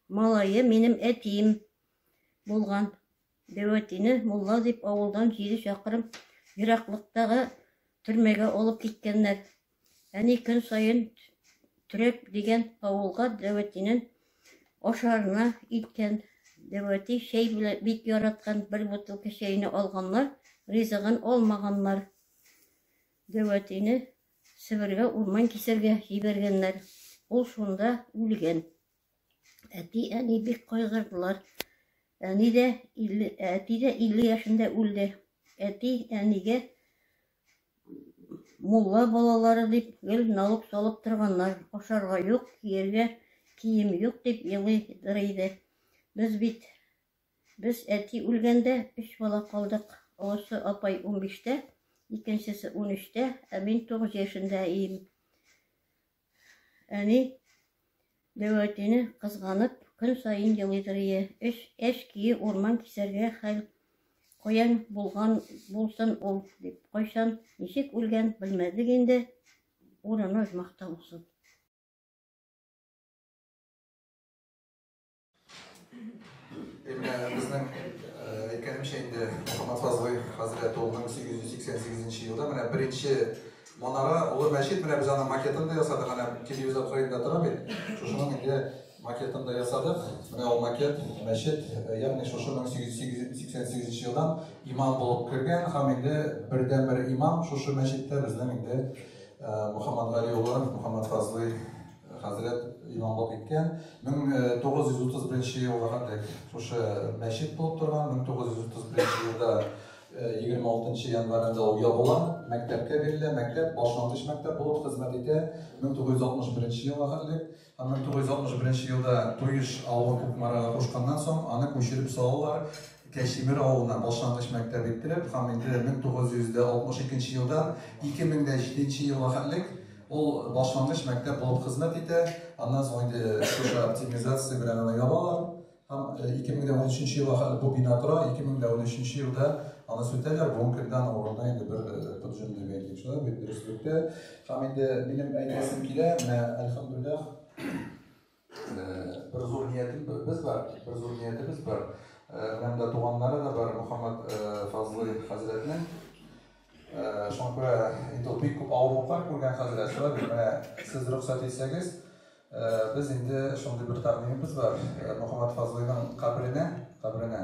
Малае минем әтием булган. Дәүәтине мулла дип авылдан җиде чакрым ераклыктагы төрмәгә алып киткәннәр. Әни көн саен Төрек дигән авылга Дәүәтинең ашарына илткән. Дәүәти чәй белән бик яраткан, бер бутылка чәйне алганнар, ризыгын алмаганнар. Дәүәтине Себергә урман кисәргә җибәргәннәр. Ул шунда үлгән. Әти-әни бик кайгырдылар. Әни дә 50, әти дә 50 яшендә үлде. Әти әнигә мулла балалары дип гел налог салып торганнар. Ашарга юк, кияргә кием юк дип елыйдыр иде. Без бит без әти үлгәндә өч бала калдык. Олысы апай 15-тә, икенчесе 13-тә, ә мин 9 яшендә идем. Әни Дәүәтине кызганып, көн саен елыйдыр ие. Эш, әш кие урман кисәргә хәл каян булган булсын ул, дип. Кайчан, ничек үлгән, белмәдек инде. Урыны оҗмахта булсын. Менә безнең әйткәнемчә инде Мөхәммәд Фазлый хәзрәт ул 1888 елда менә беренче манара, олы мәчет, менә без аның макетын да ясадык, әнә телевизор кырыенда тора бит. Шушының инде макетын да ясадык. Менә ул макет, мәчет, ягъни шушы 1888 елдан имам булып кергән һәм инде бердәнбер имам шушы мәчеттә безнең инде Мөхәммәд Гали улы Мөхәммәд Фазлый Хәзрәт имамлык иткән. 1931 елга хәтлек шушы мәчет булып торган. 1931 елда 26 январенда ул ябыла, мәктәпкә бирелә. Мәктәп башлангыч мәктәп булып хезмәт итә 1961 елга хәтлек. Һәм 1961 елда Туеш авылын Кукмарага кушканнан соң аны күчереп салалар Кәчимир авылына башлангыч мәктәп иттереп һәм инде 1962 елдан 2007 елга хәтлек Ул башлангыч мәктәп булып хезмәт итә. Аннан соң инде шушы оптимизация белән аны ябалар. Һәм 2013 елга хәтле бу бина тора. 2013 елда аны сүтәләр. Бүгенге көндә аның урынына инде бер подҗем дип әйтик. Шулай бит дөреслектә. Һәм инде минем әйтәсем килә, менә әлхәмдүлилләһ, бер зур ниятебез бар, бер зур ниятебез бар. Менә монда туганнары да бар Мөхәммәд Фазлый хәзрәтнең. Шуңа күрә инде ул бик күп авырлыклар күргән хәзрәт. Шулай бит, менә сез рөхсәт итсәгез, без инде шундый бер тәкъдимебез бар. Мөхәммәд Фазлыйның каберенә, каберенә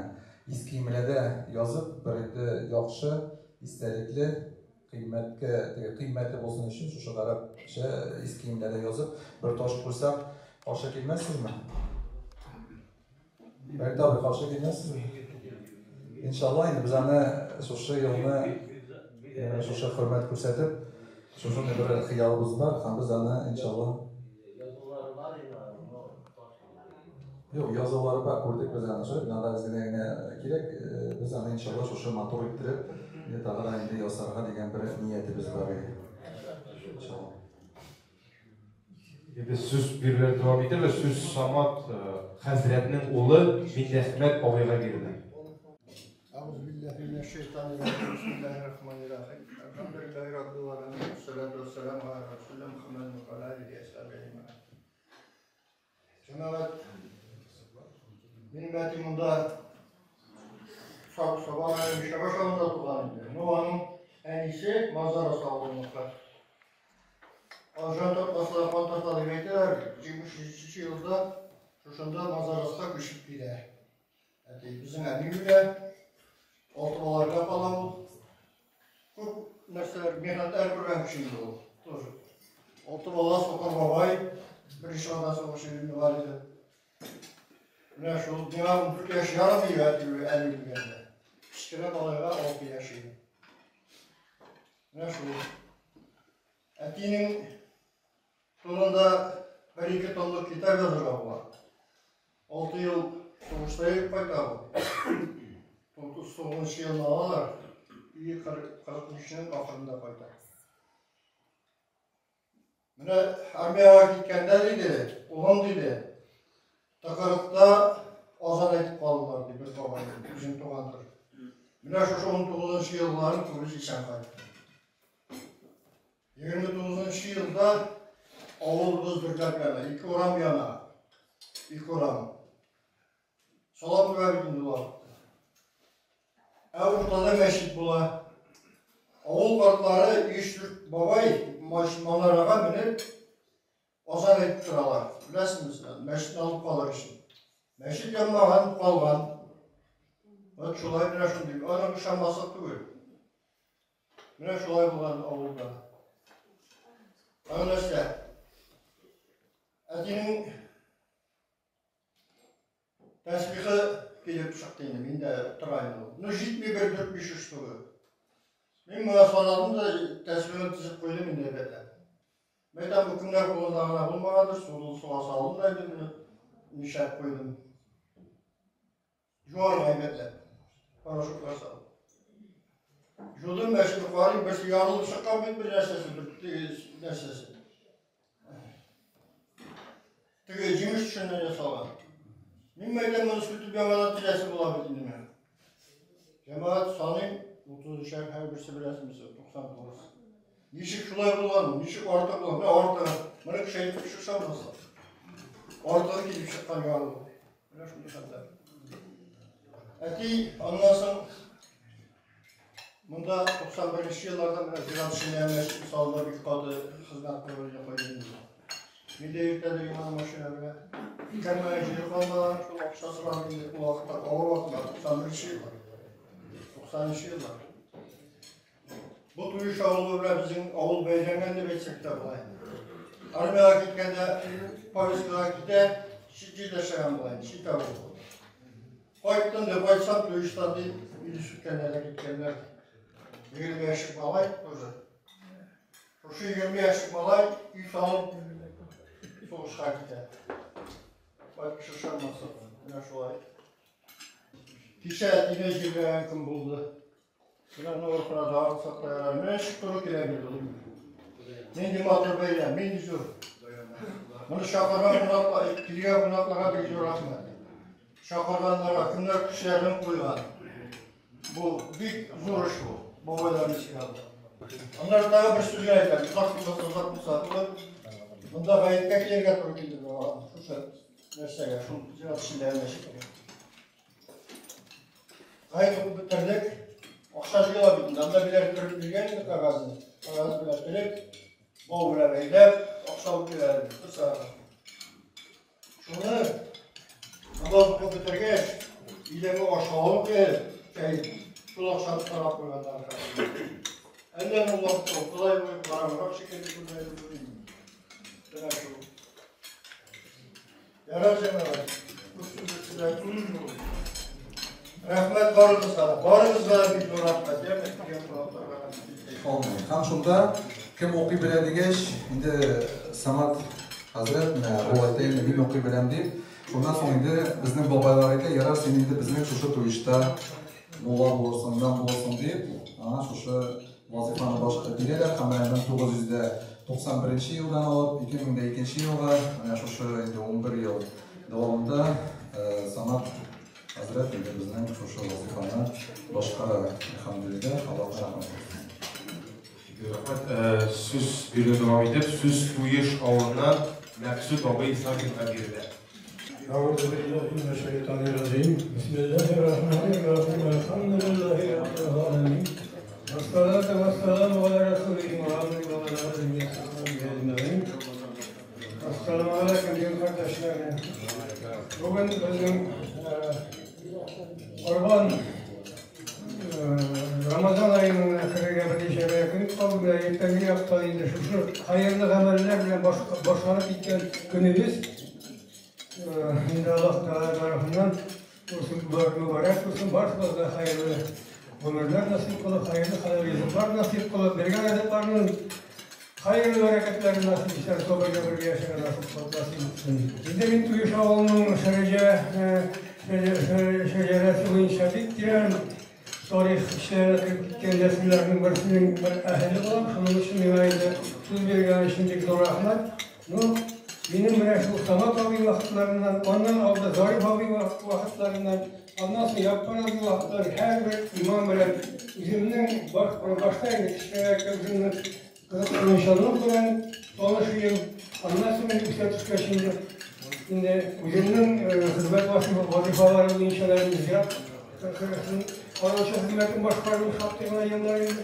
Иске Имләдә язып, бер инде яхшы, истәлекле, кыйммәткә, теге кыйммәте булсын өчен шушы гарәпчә Иске Имләдә язып, бер таш куйсак, каршы килмәссезме? Фәрит абый, каршы килмәссезме? Иншалла, инде без аны шушы елны шушы хөрмәт күрсәтеп, шушындый бер хыялыбыз бар, һәм без аны иншалла. Юк, язулары бар, күрдек без аны, шул бинада әзгенә генә кирәк. Без аны иншалла шушы матур иттереп, инде тагы да инде ясарга дигән бер ниятебез бар иде. Иншалла. Инде сүз бирүләр дәвам итәбез. Сүз Самат хәзрәтнең улы Миннәхмәт абыйга бирелә. Әгъузу биллаһи минәш шәйтанир раҗим. Бисмиллаһир рахманир рахим. Әлхәмдүлиллаһи раббил аламин. Вассалату вассаламу аля расулилlah Мухаммадин ва аля алихи ва асхабихи әҗмәгыйн. Җәмәгать, минем әти монда Саба районы Шабаш авылында туган инде. Ну, аның әнисе Мазарас авылыныкы. Алжан тотмаслар, кан тарта дип әйтәләр. 73 елда шушында Мазараска күчеп килә. Әти, безнең әни үлә. Алты баларга кала ул. Күп нәрсәләр, михнәтләр күргән кеше инде ул. Тоже. Алты бала, сукыр бабай, беренче Ватан сугышы инвалиды. Менә шул миңа 14 яшь ярым иде әти әни үлгәндә. Кечкенә малайга 6 яшь иде. Менә шул. Әтинең турында бер-ике томлык китап язырга була. 6 ел сугышта йөреп кайта ул. 39 елны алалар, и 43-нең ахырында кайта. Менә армиягә киткәндә диде, улым диде, тыкрыкта азан әйтеп калдылар, ди бер бабай, үзем тугандыр. Менә шушы 19 елларын күреп исән кайтты. 29 елда авылыбыз дөрләп яна, ике урам яна. Ике урам. Салам түбә бит инде ул вакытта. Ә уртада мәчет була. Авыл картлары өч-дүрт бабай манарага менеп азан әйтеп торалар. Беләсезме, мәчетне алып калыр өчен. Мәчет янмаган, калган. Вот шулай менә шундый. Аның ышанмаслык түгел. Менә шулай булган авылда. Аны нәрсә? Әтинең тәсбихы килеп чыкты инде, мин дә тора инде ул. Ну, җитми бер дүрт-биш штугы. Мин моңа санадым да тәсбихын тезеп куйдым инде әйбәтләп. Мәйтәм, бу кемнәр кулында гына булмагандыр, суны суга салдым да инде моны мишәп куйдым. Жуарга әйбәтләп. Порошоклар салып. Жудым, мәчетне карыйм, берсе ярылып чыккан бит бер нәрсәсе, бер нәрсәсе. Теге җимеш төшеннән ясалган. Мин мәйтәм, моны сүтеп яңадан теләсе була бит инде миңа. Җәмәгать саныйм, 33-әр һәрберсе беләсезме, 99. Ничек шулай булган, ничек артык булган, менә артыгы. Моны кеше әйтеп кеше ышанмаса. Артыгы килеп чыккан ярылып. Менә шундый хәлләр. Әти аннан соң монда 91 елларда менә зират эшенә мәчет салды, бик каты хезмәт куйды куйды инде. Мин дә иртәдә яңа машина белән. Кәмә җир калмаган, шул акча сорап инде ул вакытта авыр вакытлар, 91 еллар. 90 еллар. Бу Туеш авылы белән безнең авыл бәйләнгән дип әйтсәк тә була инде. Армиягә киткәндә повесткага китә, чит җирдә яшәгән була инде, чит авыл. Кайттым дип кайтсам, Туештан дип, өйне сүткәннәр дә киткәннәр. 20 яшьлек малай тоже. Шушы 20 яшьлек малай өй салып сугышка китә. Кайтып кеше ышанмаса, менә шулай. Кичә әтине җирләгән көн булды. Менә рухына дагы саклайлар. Менә ничек туры килә бит ул. Нинди матур бәйрәм, нинди зур. Моны чакырган кунаклар, килгән кунакларга бик зур рәхмәт. Чакырганнарга кемнәр көчләрен куйган. Бу бик зур эш бу. Бабайлар искә алды. Аннары тагы бер сүз генә әйтәм. Озак булса, озак булса, монда гаеткә килергә туры килде миңа. Шушы нәрсәгә, шул зират эчендәге мәчеткә. Гает укып бетердек. Акча җыела бит инде. Анда биләр төреп биргән инде кәгазен. Кәгаз белән төреп, бау белән бәйләп, акча алып килә иде. Бер сәгать. Шуны намаз укып бетергәч, өйдәге аш алып килеп, чәй, шул акчаны тарап куйганнар. Әллә ни вакыт укылай буе караңгырак шикелле күренә иде. Менә шул. Ярар, җәмәгать. Күп сүз сүзләр түгел. Рәхмәт барыгызга да. Барыгызга да бик зур рәхмәт. Яме килгән кунакларга. Калмый. Һәм шунда кем укый белә дигәч, инде Самат хәзрәт менә ул әйтә инде мин укый беләм дип. Шуннан соң инде безнең бабайлар әйтә, ярар син инде безнең шушы туешта мулла булырсың, имам булырсың дип, аңа шушы Вазыйфаны башка бирәләр һәм менә 1991 елдан алып 2002 елга менә шушы инде 11 ел дәвамында Самат хәзрәт инде безнең шушы вазыйфаны башкара. Әлхәмдүлилләһ, Аллаһка рәхмәт булсын. Рәхмәт. Сүз бирүне дәвам итеп, сүз Туеш авылыннан Мәксүт абый Сафинга бирелә. Әгъузу биллаһи минәш шәйтанир раҗим. Бисмиллаһир рахманир рахим. Әлхәмдүлиллаһи раббил галәмин. Вассалату вассаламу аля расулихи Мухаммад ва аля алихи ва сахбихи әҗмәгыйн. Ассаламу алейкум, дин кардәшләре. Бүген безнең Корбан Рамазан аеның керергә берничә генә көн калды. Менә иртәнге якта инде шушы хәерле гамәлләр белән башланып киткән көнебез. Инде Аллаһ Тәгалә тарафыннан булсын, мөбарәк булсын, барысына да хәерле гомерләр насыйп кылып, хәерле хәләл ризыклар насыйп кылып, биргән ризыкларның Хәерле бәрәкәтләрен насыйп итсен, сабырга бергә яшәргә насыйп насыйп итсен. Инде мин Туеш авылының шәҗә шәҗәрәсе буенча бик тирән тарих эчләренә кереп киткән нәселләрнең берсенең бер әһеле булам. Шуның өчен миңа инде сүз биргән өчен бик зур рәхмәт. Ну, минем менә шул Самат абый вакытларыннан, аннан алда Зариф абый вакытларыннан, аннан соң Яппар абый вакытлары һәрбер имам белән үземнең башта инде кечкенәрәк үземнең кызыксынучанлык белән таныш идем. Аннан соң инде үсә төшкәч инде инде үземнең хезмәт вазифалары буенча да инде зират караучы хезмәтен башкардым шактый гына еллар инде.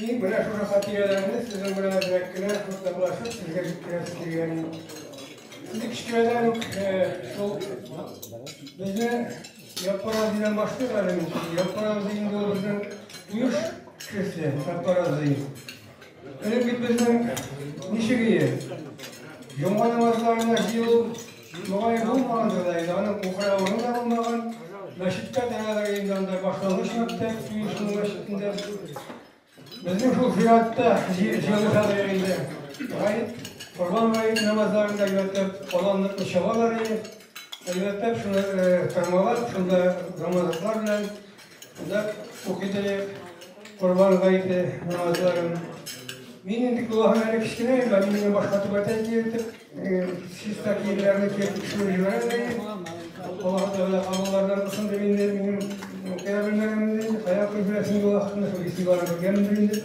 И менә шушы хатирәләрне сезнең белән әзрәк кенә уртаклашып сезгә җиткерәсе килгән. Инде кечкенәдән үк шул безне Яппар абзыйдан башлыйк әле мин. Яппар абзый инде ул безнең Туеш кешесе, Яппар абзый. Элек бит безнең ничек ие? Җомга намазларына җыелу мөгаен булмагандыр да инде, аның укырга урыны да булмаган. Мәчеткә дә инде анда башлангыч мәктәп, Туешның мәчетендә. Безнең шул зиратта җыелышалар инде. Гает, Корбан гает намазларында әлбәттә аланлыкны чабалар иде. Әлбәттә, шуны тырмалап, шунда намазлыклар белән шунда укый Корбан гаете намазларын. Мин инде колагым әле кечкенә инде, әни мине башка түбәтәй киертеп, чиста киемнәрне киертеп төшереп җибәрә дә. Аллаһ Тәгалә кабуллардан кылсын дип инде минем укыя белмәгәнмен инде, кая укый беләсең бу вакытны, шул истигъфар белгәнмендер инде.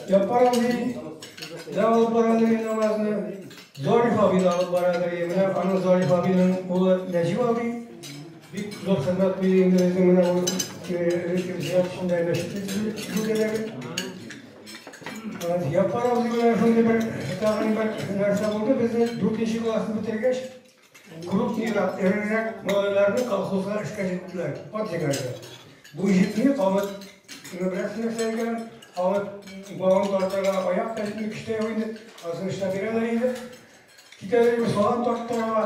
Яппар абый да алып бара ди намазны, Зариф абый да алып бара ди. Менә аның Зариф абыйның улы Нәҗип абый бик зур хезмәт куйды инде безнең менә бу зират эчендә мәчет төзүдәге. Яппар абзый белән шундый бер тагын бер нәрсә булды. Безне дүртенче классны бетергәч, крупныйрак, эрерәк малайларны колхозга эшкә җиттеләр, ат җигәргә. Бу җитми, кабат беләсең нәрсә икән, кабат багын тартырга аяк та җитми, көч тә юк инде, анысын эшләп бирәләр инде. Китәләр инде салам тарттырырга,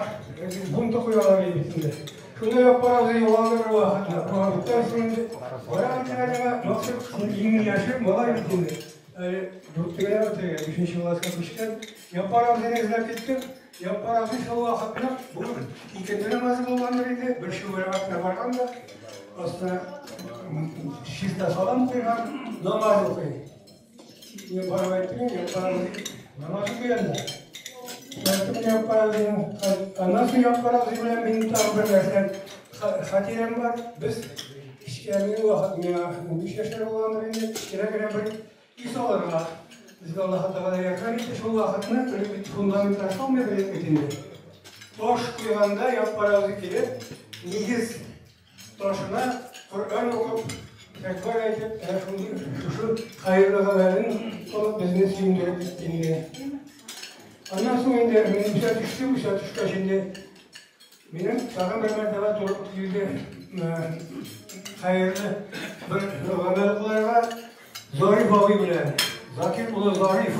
бунты куялар инде бит инде. Шунда Яппар абзый югалды бер вакытны. Үттән соң инде бара инде әлегә, Максим иң яше малай бит инде. Әле дүрттә генә бетергән, бишенче класска күчкән. Яппар абзыйны эзләп киттем. Яппар абзый шул вакытны бу икенде намазы булгандыр инде, бер чүгәр артына барган да, астына чиста салам куйган, намаз укый. Мин барып әйттем, Яппар абзый намаз укый анда. Әйттем, Яппар абзыйның, аннан соң Яппар абзый белән минем тагын бер нәрсә хатирәм бар. Без кечкенә минем вакыт миңа 15 яшьләр булгандыр инде, кечкенә генә бер өй салырга безгә Аллаһ Тәгалә ярдәм итте. Шул вакытны элек бит фундаментлар салмый идек бит инде. Таш куйганда Яппар абзый килеп, нигез ташына Коръән укып, тәкбир әйтеп, әнә шундый шушы хәерле гамәлен кылып безне сөендереп китте инде. Аннан соң инде мин үсә төштем, үсә төшкәч инде минем тагын бер мәртәбә туры килде хәерле бер гамәл кылырга Зариф абый белән. Закир улы Зариф.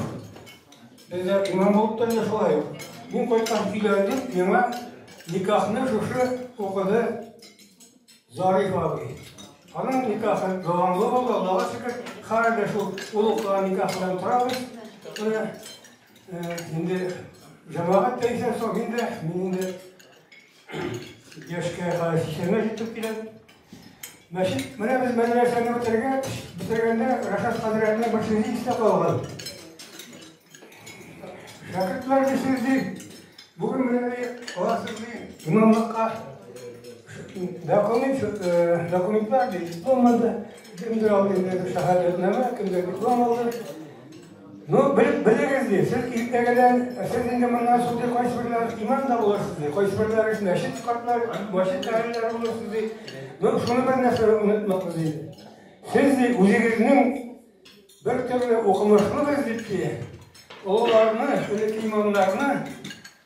Бездә имам булып торды шулай ук. Мин кайткач өйләндем, миңа никахны шушы укыды Зариф абый. Аның никахы дәвамлы булды, Аллага шөкер. Хәзер дә шул ул укыган никах белән торабыз. Менә инде җәмәгать тә исән сау, мин дә, мин инде яшькә хәзер сиксәнгә җитеп киләм. Мәчет, менә без мәдрәсәне бетергәч, бетергәндә Рәшат хәзрәтнең бер сүзе истә калган. Шәкертләр дисез ди, бүген менә ди, аласыз ди, имамлыкка документ, документлар ди, диплом алды, кемдер алды инде шәһадәтнамә, кемдер диплом алды. Ну, белегез ди, сез иртәгәдән, сез инде моннан соң ди, кайсыберләр имам да булырсыз ди, кайсыберләрегез мәчет картлары, мәчет әһелләре булырсыз ди. Ну, шуны бер нәрсә онытмагыз ди. Сез ди, үзегезнең бер төрле укымышлыгыз дип ди, олыларны, элекке имамнарны,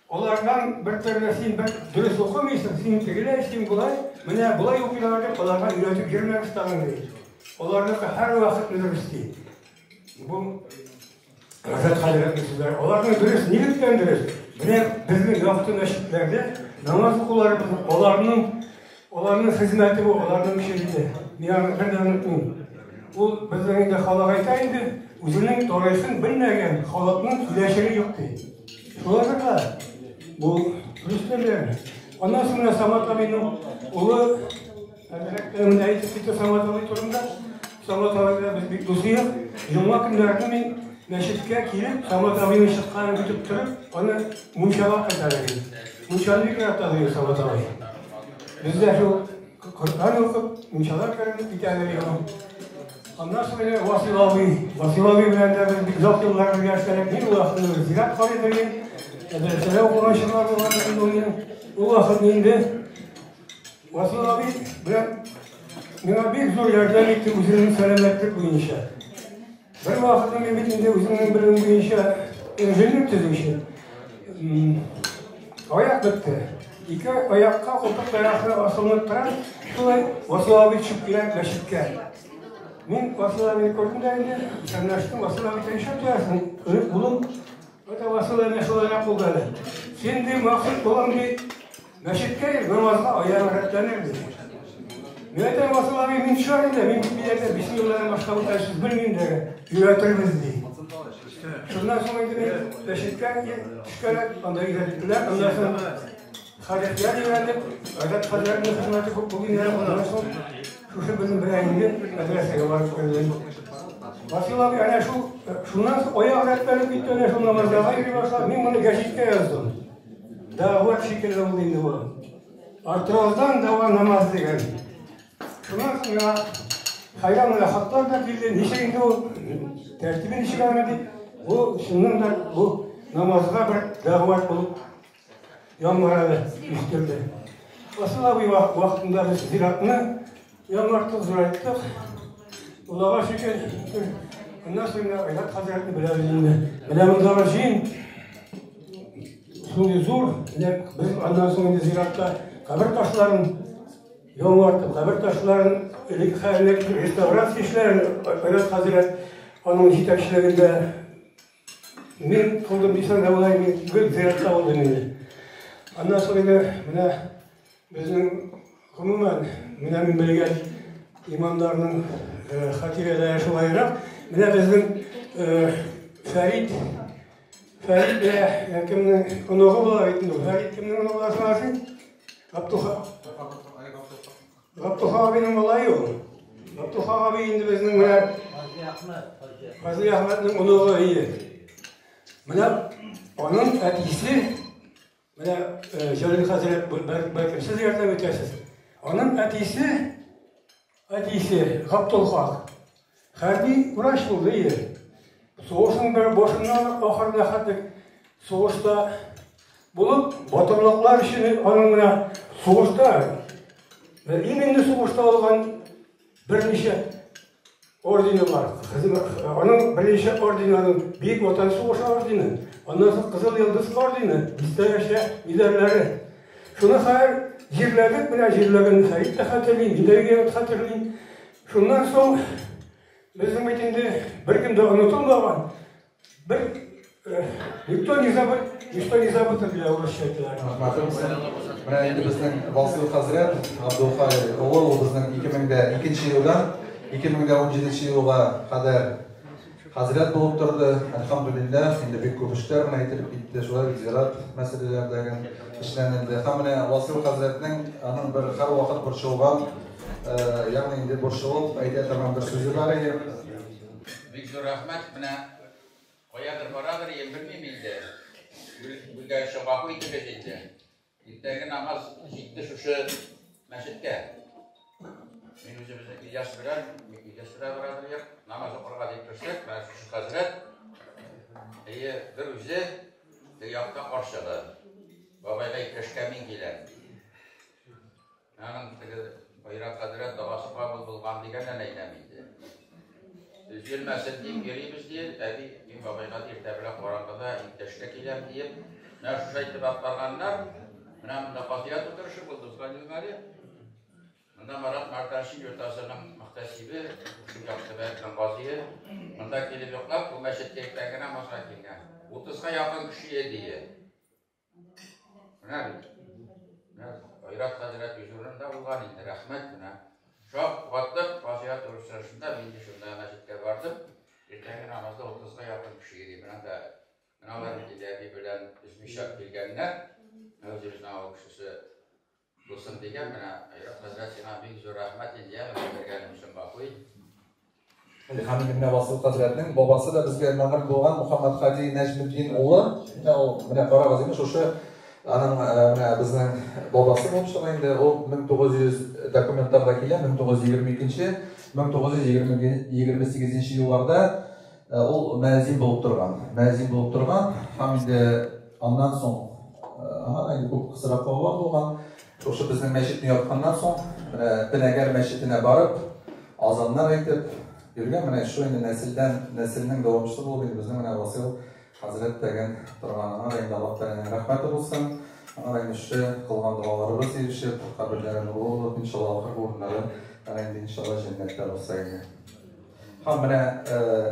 алардан бер төрле син бер дөрес укымыйсың, син тегеләй, син болай, менә болай укыйлар дип, аларга өйрәтеп йөрмәгез тагын ди. Аларныкы һәрвакыт дөрес ди. Бу Рәшат хәзрәтнең сүзләре. Аларның дөрес, нилектән дөрес? Менә безнең якты мәчетләрдә намаз укуларыбыз, аларның аларның хезмәте бу, аларның көче җитә. Мин аны бер дә онытмыйм. Ул безнең инде халык әйтә инде, үзенең тарихын белмәгән халыкның киләчәге юк ди. Шулайдыр да, бу дөрестер. Аннан соң менә Самат абыйның улы хәзрәт менә әйтеп китте Самат абый турында. Самат абый белән без бик дус идек. Җомга көннәрне мин мәчеткә килеп, Самат абыйның чыкканын көтеп торып, аны мунчага кайтара идем. Мунчаны бик ярата иде Самат абый. Без дә шул Коръән укып, мунчалар кереп китәләр иде. Аннан соң инде Васил абый, Васил абый белән дә без бик озак еллар бергә эшләдек. Мин ул вакытны зират карый идем. Мәдрәсәдә укыган чорлар булган инде ул минем. Ул вакытны инде Васил абый белән миңа бик зур ярдәм итте үзенең сәламәтлек буенча. Бер вакытны мин бит инде үземнең белемем буенча инженер төзүче. Аяк бетте. Ике аякка култык таякны асылынып торам. Шулай Васил абый төшеп килә мәчеткә. Мин Васил абыйны күрдем дә инде, исәнләштем. Васил абый нишләп торасың? Өрек булым. Это Васил әнә шулайрак булды әле. Син ди, Максут булам ди, мәчеткә йөр, намазга аягың рәтләнер ди. Мин әйтәм, Васил абый, мин төшәр инде, мин бит биләтә бисмиллаһ башка бүтән сүз белмим дә, өйрәтербез ди. Шуннан соң инде мин мәчеткә төшкәләп, анда өйрәттеләр, аннан соң хәрефләр өйрәндек, Гадәт хәзрәтнең хезмәте күп булды инде, аннан соң шушы безнең белән инде мәдрәсәгә барып кердем. Васил абый әнә шул, шуннан соң аяк рәтләнеп китте, әнә шул намазларга йөри башлады. Мин моны гәҗиткә яздым. Дәгъват шикелле булды инде бу. Артроздан дәва намаз дигән. Шуннан соң миңа хәйран менә хатлар да килде. Ничек инде ул тәртибе ничек аны дип. Бу чыннан да бу намазга бер дәгъват булып яңгырады, ишетелде. Васил абый вакытында без зиратны яңарттык, зурайттык. Аллага шөкер, аннан соң инде Айрат хәзрәтне беләбез инде. Менә мондагы җыен шундый зур, менә без аннан соң инде зиратта кабер ташларын яңартып, кабер ташларын элек хәленә китереп реставрация эшләрен Айрат хәзрәт аның җитәкчелегендә мин кылдым дисәң дә була, мин гел зиратта булдым инде. Аннан соң инде менә безнең гомумән, менә мин белгән имамнарның хатирәләре шулайрак. Менә безнең Фәрит, Фәрит менә кемнең оныгы була бит инде. Фәрит кемнең оныгы була соң син? Габдулха. Габдулха абыйның малае ул. Габдулха абый инде безнең менә Фазли Әхмәтнең оныгы ие. Менә аның әтисе менә Җәлил хәзрәт бәлкем сез ярдәм итәсез. Аның әтисе әтисе Габдулхак хәрби врач булды ие. Сугышның бер башыннан ахырына хәтле сугышта булып, батырлыклар өчен аның менә сугышта, именно сугышта алган берничә ордены бар. Аның берничә ордены, аның Бөек Ватан сугышы ордены, аннан соң Кызыл Йолдыз ордены, дистәләрчә медальләре. Шуны хәзер җирләдек, менә җирләгәнне Фәрит тә хәтерли, мин дә хәтерлим. Шуннан соң безнең бит инде беркем дә онытылмаган, бер никто не забыт, ничто не забыто для урысча әйтәләр. Рәхмәт булсын. Менә инде безнең Васил хәзрәт Абдулхай улы, ул безнең 2002 елдан 2017 елга кадәр хәзрәт булып торды. Әлхәмдүлилләһ, инде бик күп эшләр менә әйтелеп китте. Шулай бит зират мәсьәләләрдәге эшләнелде. Һәм менә Васил хәзрәтнең аның бер һәрвакыт борчылган, ягъни инде борчылып әйтә торган бер сүзе бар иде. Бик зур рәхмәт. Менә каядыр барадыр, ел белмим инде. Бүлгән өчен гафу итегез инде. Иртәнге намаз җитте шушы мәчеткә. Мин үзебезнең Ильяс белән, Ильяс белән барадыр юк, намаз укырга дип төштек. Менә шушы хәзрәт, әйе, бер үзе теге якта карчыгы. Бабайга иптәшкә мин киләм. Аның теге Айрат хәзрәт догасы кабул булган дигәннән әйтәм инде. Өзелмәсен дип йөрибез ди, әби, мин бабайга иртә белән караңгыда иптәшкә киләм диеп, менә шушы әйтеп барганнар. Менә монда катият утырышы булды узган елны әле. Монда Марат Марташин юртасының мөхтәсибе, шул як төбәкнең казые, монда килеп йоклап, бу мәчеткә иртәнге намазга килгән. 30-га якын кеше иде. Менә бит. Менә Айрат хәзрәт үз урынында булган инде, рәхмәт менә. Шаккаттык, фаҗига турысында мин дә шунда мәчеткә бардым. Иртәнге намазда 30-га якын кеше йөри. Менә анда менә алар бит инде әби белән өзмичә килгәннәр. Үзебезнең авыл кешесе булсын дигән. Менә Айрат хәзрәт, сиңа бик зур рәхмәт инде, я, менә бергәнем өчен гафу ит. Һәм инде менә Васил хәзрәтнең бабасы да безгә мәгълүм булган Мухаммадһади Нәҗметдин улы. Менә ул, менә карагыз инде, шушы аның менә безнең бабасы булып чыга инде. Ул 1900 документларда килә, 1922 1928 елларда ул мәзин булып торган. Мәзин булып торган һәм инде аннан соң аңа инде күп кысрак балалар булган. Шушы безнең мәчетне япканнан соң, менә Пенәгәр мәчетенә барып, азаннар әйтеп йөргән. Менә шул инде нәселдән, нәселнең дәвамчысы булып инде безнең менә Васил хәзрәт тәген торган. Аңа да инде Аллаһ Тәгаләнең рәхмәте булсын. Аңа да инде шушы кылган догаларыбыз ирешеп, каберләре нурлы булып, иншалла, ахыргы урыннары әнә инде иншалла җәннәттә булса инде. Һәм менә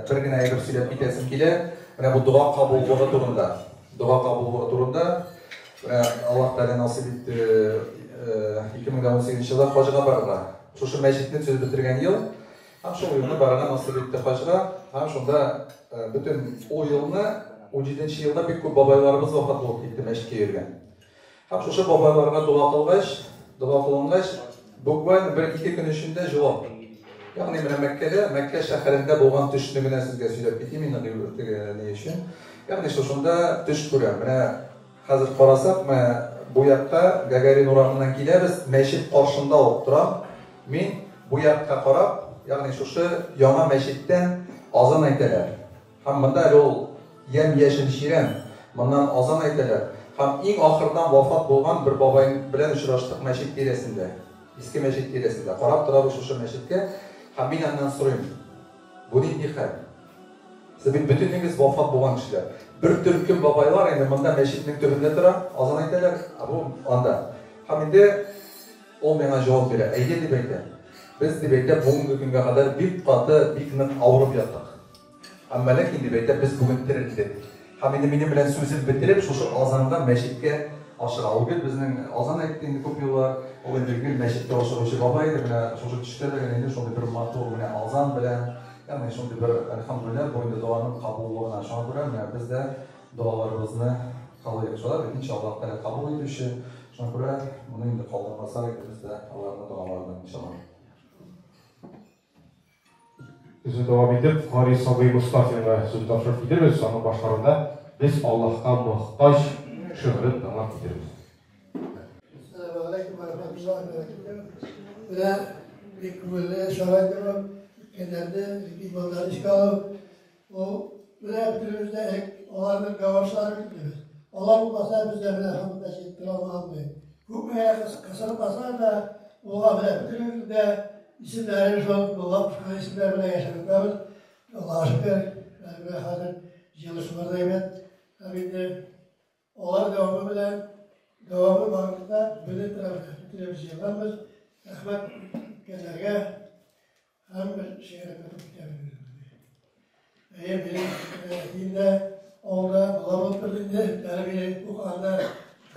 бер генә әйбер сөйләп китәсем килә. Менә бу дога кабуллыгы турында. Дога кабуллыгы турында. Менә Аллаһ Тәгалә насыйп итте 2018 елда хаҗга барырга. Шушы мәчетне төзеп бетергән ел. Һәм шул елны барырга насыйп итте хаҗга. Һәм шунда бөтен ул елны 17 елда бик күп бабайларыбыз вафат булып китте мәчеткә йөргән. Һәм шушы бабайларга дога кылгач, дога кылынгач, буквально бер-ике көн эчендә җавап. Ягъни менә Мәккәдә, Мәккә шәһәрендә булган төшне генә сезгә сөйләп китим инде теге ни өчен. Ягъни шушында төш күрәм. Менә хәзер карасак, менә бу якка Гагарин урамыннан киләбез, мәчет каршында ук торам. Мин бу якка карап, ягъни шушы яңа мәчеттән азан әйтәләр. Һәм монда әле ул ямь-яшел чирәм. Моннан азан әйтәләр. Һәм иң ахырдан вафат булган бер бабай белән очраштык мәчет тирәсендә. Иске мәчет тирәсендә. Карап торабыз шушы мәчеткә. Һәм мин аннан сорыйм, Бу нинди хәл? Сез бит бөтенегез вафат булган кешеләр. Бер төркем бабайлар инде монда мәчетнең төбендә тора, азан әйтәләр, ә бу анда. Һәм инде ул миңа җавап бирә, Әйе, дип әйтә. Без, дип әйтә, бүгенге көнгә кадәр бик каты, бик нык авырып яттык. Әмма ләкин, дип әйтә, без бүген терелдек. Һәм инде минем белән сүзен бетереп, шушы азанга мәчеткә ашыга. Ул гел безнең азан әйтте инде күп еллар. Ул инде гел мәчеткә ашыгучы бабай иде. Менә шушы төштә дә генә инде шундый бер матур менә азан белән, ягъни шундый бер, әлхәмдүлилләһ, бу инде доганың кабуллыгына. Шуңа күрә менә без дә догаларыбызны кылыйк. Шулай бит, иншаллаһ, Тәгалә кабул итүче. Шуңа күрә моны инде калдырмасак иде без дә аларны догалардан, иншаллаһ. Сүзне дәвам итеп, Харис абый Мостафинга сүзне тапшырып китербез. Аның башкаруында Без Аллаһка мохтаҗ шигырен тыңлап китербез. Ассаламу алейкум ва рахматуллахи ва баракатуһ. Менә бик күңелле чара инде бу. Үткәннәрне, иманнарны искә алу. Ул менә бөтенебез дә элек аларның дәвамчылары бит инде без. Алар булмаса, без дә менә шундый мәчет тора алмаган. Күпме генә кысрыкласалар да, уга менә бөтенебез дә исемнәрен шул мулла кушкан исемнәр белән яшәп ятабыз. Аллаһка шөкер, менә хәзер җыелышлар да әйбәт. Һәм инде алар дәвамы белән дәвамы барлыкта белеп торабыз, бөтенебез җыелганбыз. Рәхмәт үткәннәргә. Һәм бер шигырен укып китәбез. Әйе, минем әтием дә авылда мулла булып торды инде. Әле мине укыганда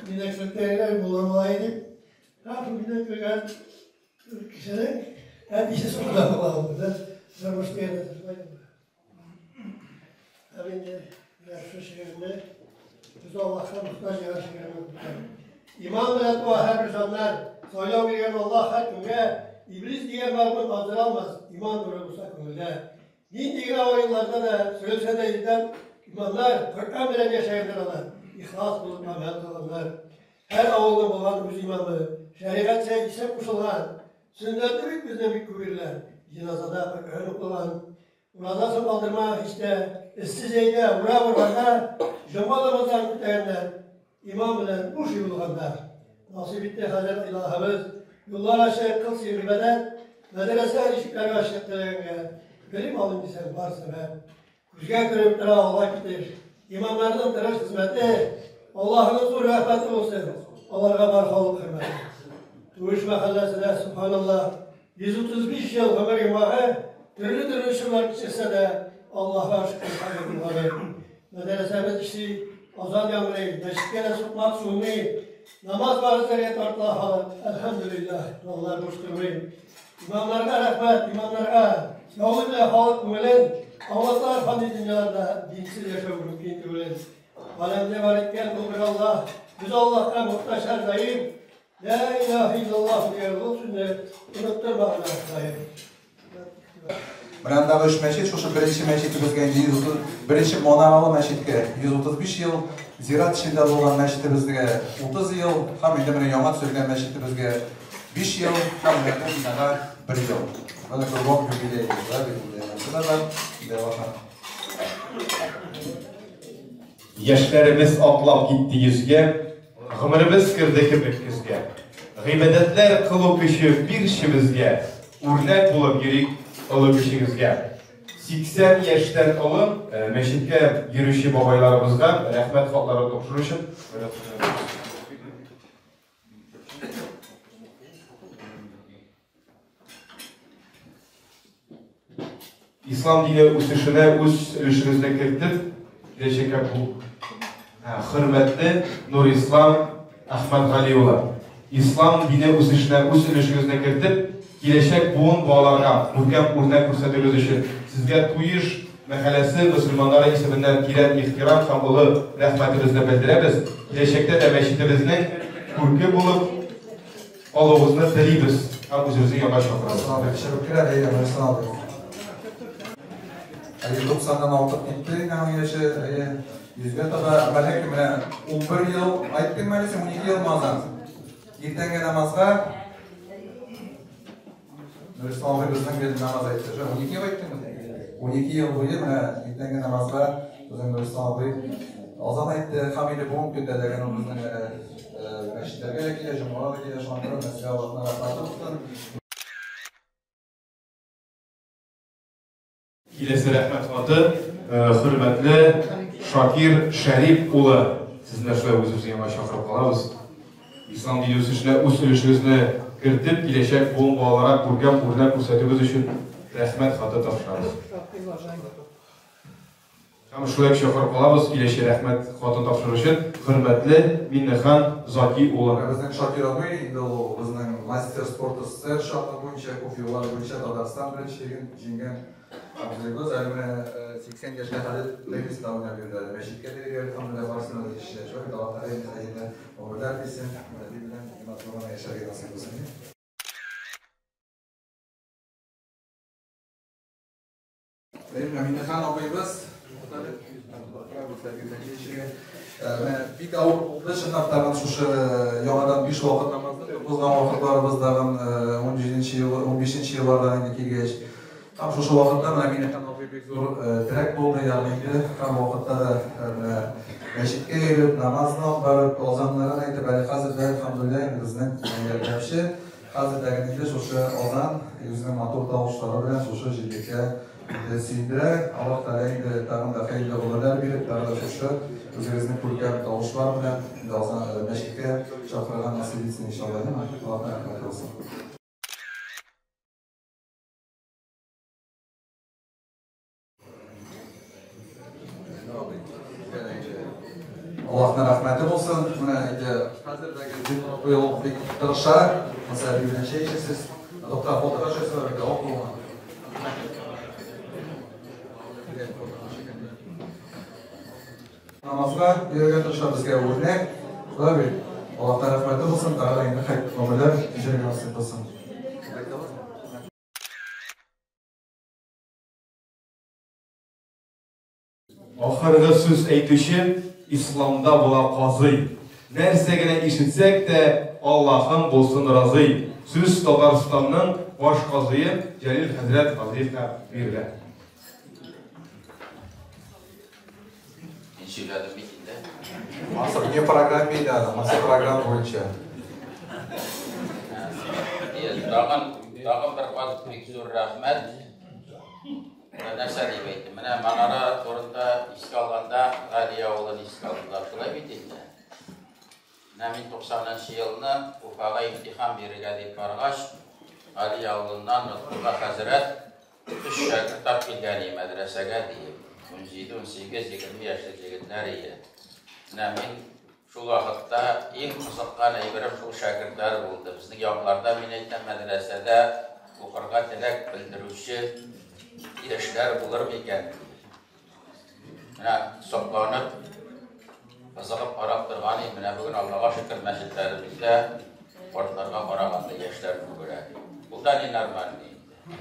мин дә кешелектә генә мулла була идем. Һәм шул миннән көлгән кешенең әтисе шунда була булды. Тормыш дигән нәрсә шулай инде. Һәм инде менә шушы шигыремне без Аллаһка мохтаҗ дигән шигыремне укып Иман белән туа һәрбер җаннар, сайлау биргән Аллаһ һәркемгә, Иблис дигән мәгъмүн аздыра алмас, иман нуры булса күңелдә. Нинди генә авыр елларда да, сөрелсә дә илдән иманнар, Коръән белән яшәгәннәр алар, ихлас булып гамәл кылганнар. Һәр авылның булган үз имамы, шәригатьчә исем кушылган, сөннәтле бит безнең бик күп ирләр, җеназада Коръән укылган. Уразасын калдырма һич тә, эссе җәйдә, ура урганда, җомга намазларын үтәгәннәр, имам белән буш юылганнар. Насыйп итте хәзер Илаһыбыз, юллар ачык, кыл син гыйбадәт, мәдрәсә ишекләре ачык теләгәнгә, белем алыйм дисәң, бар сәбәп. Күзгә күренеп тора алга китеш, имамнарның тырыш хезмәте, Аллаһының зур рәхмәте булсын, аларга бар халык хөрмәте. Туеш мәхәлләсендә, субханаллаһ, 135 ел гомер йомгагы төрле-төрле чорлар кичерсә дә, Аллаһка шөкер, хәзер булганы. Мәдрәсәбез эшли, азан яңгырый, мәчеткә дә сукмак суынмый, намаз вәгазьләргә тартыла халык, әлхәмдүлилләһ, балалар буш тормый. Имамнарга рәхмәт, имамнарга. Яулык белән халык күңелен аңлаталар фани дөньяларда динсез яшәү мөмкин түгелен. Галәмне бар иткән ул бер Аллаһ. Без Аллаһка мохтаҗ һәрдаим. Лә илаһә иллаллаһ дигән ул сүзне оныттырмагыз, Ходаем. Менә андагы өч мәчет, шушы беренче мәчетебезгә инде 130, беренче манаралы мәчеткә 135 ел, зират эчендә булган мәчетебезгә 30 ел, һәм инде менә яңа төзелгән мәчетебезгә 5 ел, һәм менә бу бинага 1 ел. Менә кругом юбилей, да, бит инде. Монысы да бар, дәвамы. Яшьләребез атлап китте йөзгә, Гомеребез керде кебек көзгә. Гыйбадәтләр кылу көче бирче безгә, Үрнәк булып йөрик олы кешегезгә. 80 яшьтән олы мәчеткә йөрүче бабайларыбызга рәхмәт хатлары тапшыру өчен Ислам дине үсешенә үз өлешегезне кертеп, киләчәккә бу хөрмәтле Нурислам Әхмәтгали улы. Ислам дине үсешенә үз өлешегезне кертеп, киләчәк буын балаларга күркәм үрнәк күрсәтүегез өчен сезгә Туеш мәхәлләсе мөселманнары исеменнән тирән ихтирам һәм олы рәхмәтебезне белдерәбез. Киләчәктә дә мәчетебезнең күрке булып, Калуыгызны телибез һәм үзебезнең янга чакырабыз. Абый чыгып керә, әйдә, Нурислам абый. Әйе, 90-нан артып китте инде аның яше, әйе, йөзгә таба. Әмма ләкин менә 11 ел, айттыңмы әле син, 12 ел азан. Иртәнге намазга Нурислам абый безнең гел намаз әйтте. Шулай 12 ел әйттеңме? 12 ел буе менә иртәнге намазга безнең Нурислам абый азан әйтте. Һәм инде бүгенге көндә дә ул безнең әле мәчетләргә дә килә, җомгага да килә. Шуңа күрә сезгә Аллаһның рәхмәте булсын. Киләсе рәхмәт хаты, хөрмәтле Шакир Шәрип улы, сезне шулай үзебезнең янга чакырып калабыз. Ислам дине үсешенә үз өлешегезне кертеп, киләчәк буын балаларга күркәм үрнәк күрсәтүегез өчен рәхмәт хаты тапшырабыз. Һәм шулай ук чакырып калабыз киләче рәхмәт хатын тапшыру өчен хөрмәтле Миннехан Заки улын. Безнең Шакир абый инде ул безнең мастер спорта СССР чаңгы буенча күп еллар буенча Татарстан беренчелеген җиңгән абзыебыз. Әле менә 80 яшькә хәтле теннис та уйнап йөрде әле. Мәчеткә дә йөри, әлхәмдүлилләһ, барысына да җитешә. Шулай бит, Аллаһ Тәгалә инде хәерле гомерләр бирсен, әби белән матур гына яшәргә насыйп булсын. Миннехан абыебыз бик авыр булды чынлап та шушы яңадан 5 вакыт намазны укыган вакытларыбыз дагын 17 ел 15 еллардан инде килгәч. Һәм шушы вакытта менә Миннехан абый бик зур терәк булды, ягъни инде һәр вакытта да менә мәчеткә йөреп, намазны алып барып, азаннарын әйтеп, әле хәзер дә әлхәмдүлилләһ инде безнең ярдәмче. Хәзер дә инде шушы азан үзенең матур тавышлары белән шушы җирлеккә инде сөендерә. Аллаһ Тәгалә инде тагын да хәерле гомерләр биреп, тагы да шушы үзегезнең күркәм тавышлар белән инде азан мәчеткә чакырырга насыйп итсен, иншалла. Аллаһның рәхмәте булсын. Аллаһның рәхмәте булсын. Менә инде хәзер дә быел бик тырыша. Мәсәлән, белән чәй эчәсез. Тукта, фотога төшәсез бит, ак булган. Намазга йөрергә тырыша, безгә үрнәк. Шулай бит. Аллаһның рәхмәте булсын, тагы да инде хәерле гомерләр кичерергә насыйп булсын. Ахыргы сүз әйтүче исламда була казый. Нәрсә генә ишетсәк тә, Аллаһым булсын разый. Сүз Татарстанның баш казые Җәлил хәзрәт Газиевка бирелә. Мин сөйләдем бит инде. Монысы вне программе иде аның, монысы программа буенча. Тагын, тагын бер кат бик зур рәхмәт. Менә нәрсә дип әйтте. Менә манара турында искә алганда Галия авылын искә алдылар. Шулай бит инде. Менә мин 90 елны Уфага имтихан бирергә дип баргач, Галия авылыннан Нотфулла хәзрәт өч шәкерт алып килгән иде мәдрәсәгә диеп. 17, 18, 20 яшьлек егетләр иде. Менә мин шул вакытта иң кызыккан әйберем шул шәкертләр булды. Безнең якларда, мин әйтәм, мәдрәсәдә укырга теләк белдерүче яшьләр булыр микән? Менә сокланып, кызыгып карап торган идем. Менә бүген Аллага шөкер мәчетләребездә картларга караганда яшьләр күбрәк. Ул да не нормальный инде.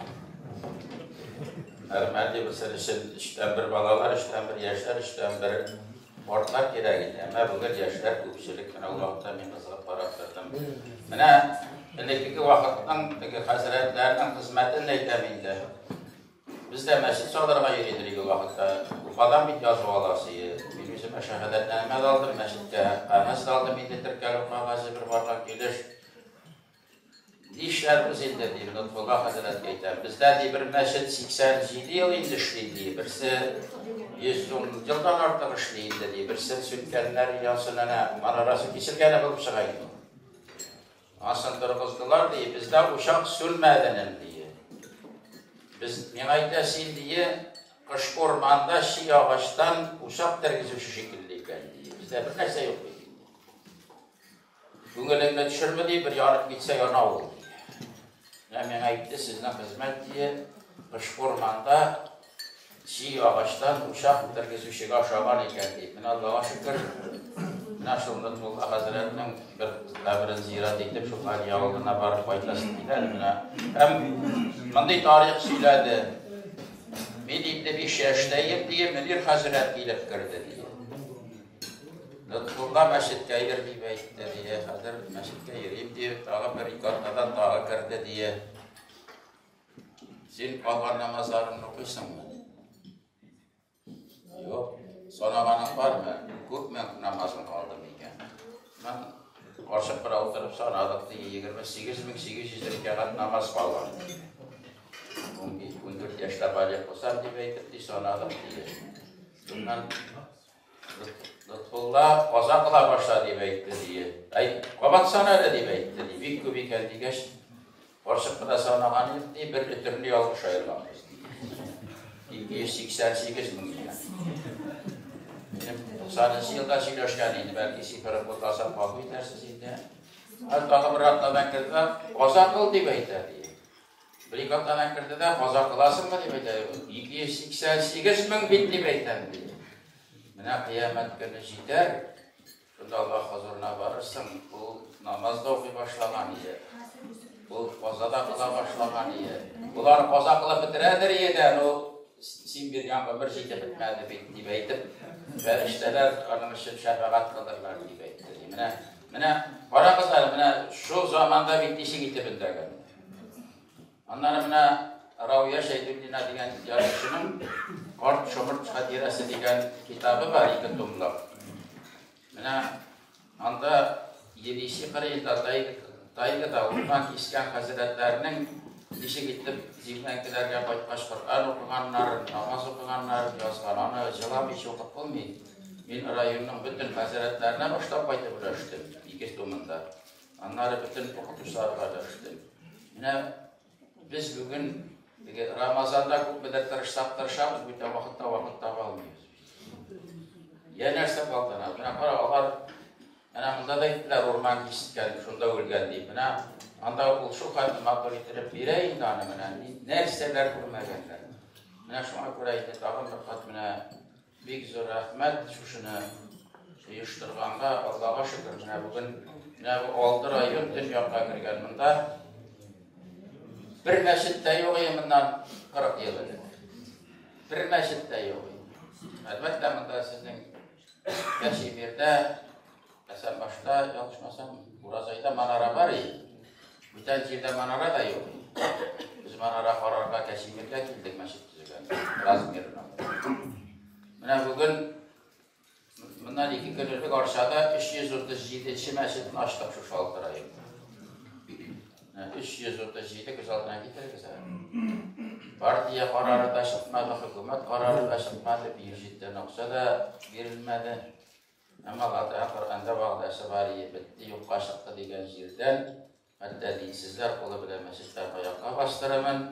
Нормальный булсын өчен өчтән бер балалар, өчтән бер яшьләр, өчтән бер картлар кирәк иде. Әмма бүген яшьләр күпчелек. Менә ул вакытта мин кызыгып карап тордым. Менә элеккеге вакытның теге хәзрәтләрнең хезмәтен әйтәм инде. Без дә мәчет салырга йөри идек ул вакытта. Уфадан бит язу аласы иде. Мин үземә шәһадәтнамә дә алдым, мәчеткә кәгазь дә алдым инде теркәлү кәгазе бер барган килеш. Нишләрбез инде, дим, Лотфулла хәзрәткә әйтәм. Бездә ди бер мәчет 87 ел инде эшли ди, берсе 110 елдан артык эшли инде ди, берсен сүткәннәр, янсын әнә манарасы киселгәне булып чыга инде. Асын торгыздылар, ди, бездә учак сүнмәде, энем, ди. Без, миңа әйтә, син, ди, кышкы урманда чи агачтан учак тергезүче шикелле икән, ди. Бездә бер нәрсә юк бит инде. Күңелеңне төшермә, ди, бер янып китсә яна ул, ди. Менә миңа әйтте, сезнең хезмәт, ди, кышкы урманда Чи агачтан учак тергезүчегә ошаган икән, дип. Менә Аллага шөкер, менә шул Нотфулла хәзрәтнең бер каберен зират итеп, шул Галия авылына барып кайтасы килә әле менә. Һәм мондый тарих сөйләде. Мин инде 5 яшьтәем, ди, Мөнир хәзрәт килеп керде, ди. Нотфулла мәчеткә йөр дип әйтте, ди. Хәзер мәчеткә йөрим, ди. Тагы бер ике атнадан тагы керде, ди. Син калган намазларыңны укыйсыңмы? Юк. Санаганың бармы? Күпме намазың калды микән? Мен карчык бер утырып санадык, ди, 28800 рәкәгать намаз калган. 14 яшьтә балигъ булсам дип әйтеп, ди, санадык, ди. Шуннан Лотфулла каза кыла башла дип әйтте, ди. Әй, кабат сана әле дип әйтте, ди. Бик күп икән дигәч, карчык кына санаган идек, ди, бер өтерне ялгыш аерганбыз, ди. 288 мең икән. Минем 90 елда сөйләшкән инде, бәлки цифры бутасам кабул итәрсез инде. Ә тагы бер атнадан керде, каза кыл дип әйтә, ди. Бер-ике атнадан керде дә, каза кыласыңмы дип әйтә. 288 мең бит дип әйтәм, ди. Менә кыямәт көне җитәр, шунда Аллаһ хозурына барырсың, ул намаз да укый башлаган иде. Ул каза да кыла башлаган иде. Болар каза кылып бетерәдер иде дә, ну, син биргән гомер җитеп бетмәде бит, дип әйтеп, фәрештәләр аның өчен шәфәгать кылырлар, дип әйтте. Менә, менә карагыз әле, менә шул заманда бит ничек итеп өндәгән. Аннары менә Рауя Шәйдуллина дигән язучының Карт шомырт хатирәсе дигән китабы бар, ике томлык. Менә анда Елиси кырыенда тайгада урман кискән хәзрәтләрнең ничек итеп зимләнкеләргә кайткач Коръән укыганнарын, намаз укыганнарын язган. Аны җыламыйча укып булмый. Мин районның бөтен хәзрәтләренә башлап кайтып өләштем, ике томында. Аннары бөтен укытучыларга өләштем. Менә без бүген теге Рамазанда күпмедер тырышсак тырышабыз, бүтән вакытта вакыт таба алмыйбыз. Я нәрсә калтана? Менә кара, алар менә монда да әйттеләр, урман кискән, шунда үлгән дип. Менә анда ул шул хәтле матур иттереп бирә инде аны менә. Нәрсәләр күрмәгәннәр. Менә шуңа күрә инде тагын бер кат менә Бик зур рәхмәт шушыны оештырганга, Аллага шөкер, менә бүген менә бу алты район төньякка кергән монда. Бер мәчет тә юк иде моннан 40 ел элек. Бер мәчет тә юк иде. Әлбәттә, монда сезнең Кәшимирдә, Әсәнбашта, ялгышмасам, Уразайда манара бар иде. Бүтән җирдә манара да юк. Без манара карарга Кәшимиргә килдек мәчет төзегән размерына. Менә бүген моннан ике көн элек Арчада 337 мәчетне ачтык шушы алты районда. 337 күз алдына китерегез әле. Партия карары да чыкмады, хөкүмәт карары да чыкмады, бюджеттан акча да бирелмәде. Әмма Аллаһ Коръәндә вәгъдәсе бар ие, бетте, юкка чыкты дигән җирдән, хәтта динсезләр кулы белән мәчетләр аякка бастырырмын,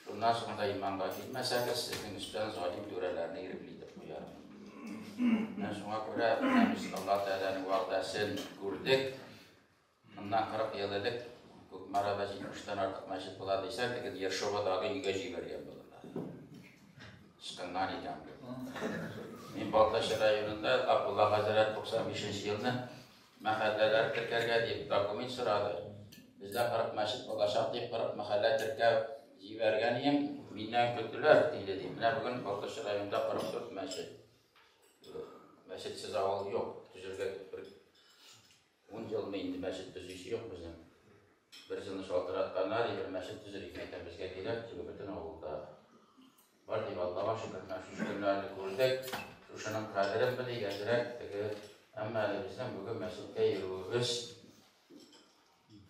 шуннан соң да иманга килмәсәгез, сезнең өстән залим түрәләрне ирекле итеп куярмын. Менә шуңа күрә менә без Аллаһ Тәгаләнең вәгъдәсен күрдек. Моннан 40 ел элек Кукмарада 70 тән артык мәчет була дисә, теге Ершовадагы өйгә җибәргән булырлар. Ычкынган икән бу. Мин Балтач районында Абдулла хәзрәт 95 нче елны мәхәлләләр теркәргә дип документ сорады. Бездә 40 мәчет булачак дип 40 мәхәллә теркәп җибәргән идем, миннән көлделәр, диде ди. Менә бүген Балтач районында 44 мәчет. Мәчетсез авыл юк. Төзергә бер ун елмы инде мәчет төзүче юк безнең. Бер елны шалтыратканнар, бер мәчет төзер икән, безгә кирәк, теге бөтен авылда. Бар дип Аллага шөкер, менә шушы көннәрне күрдек, шушының кадерен белик, әзрәк теге, әмма әле безнең бүген мәчеткә йөрүебез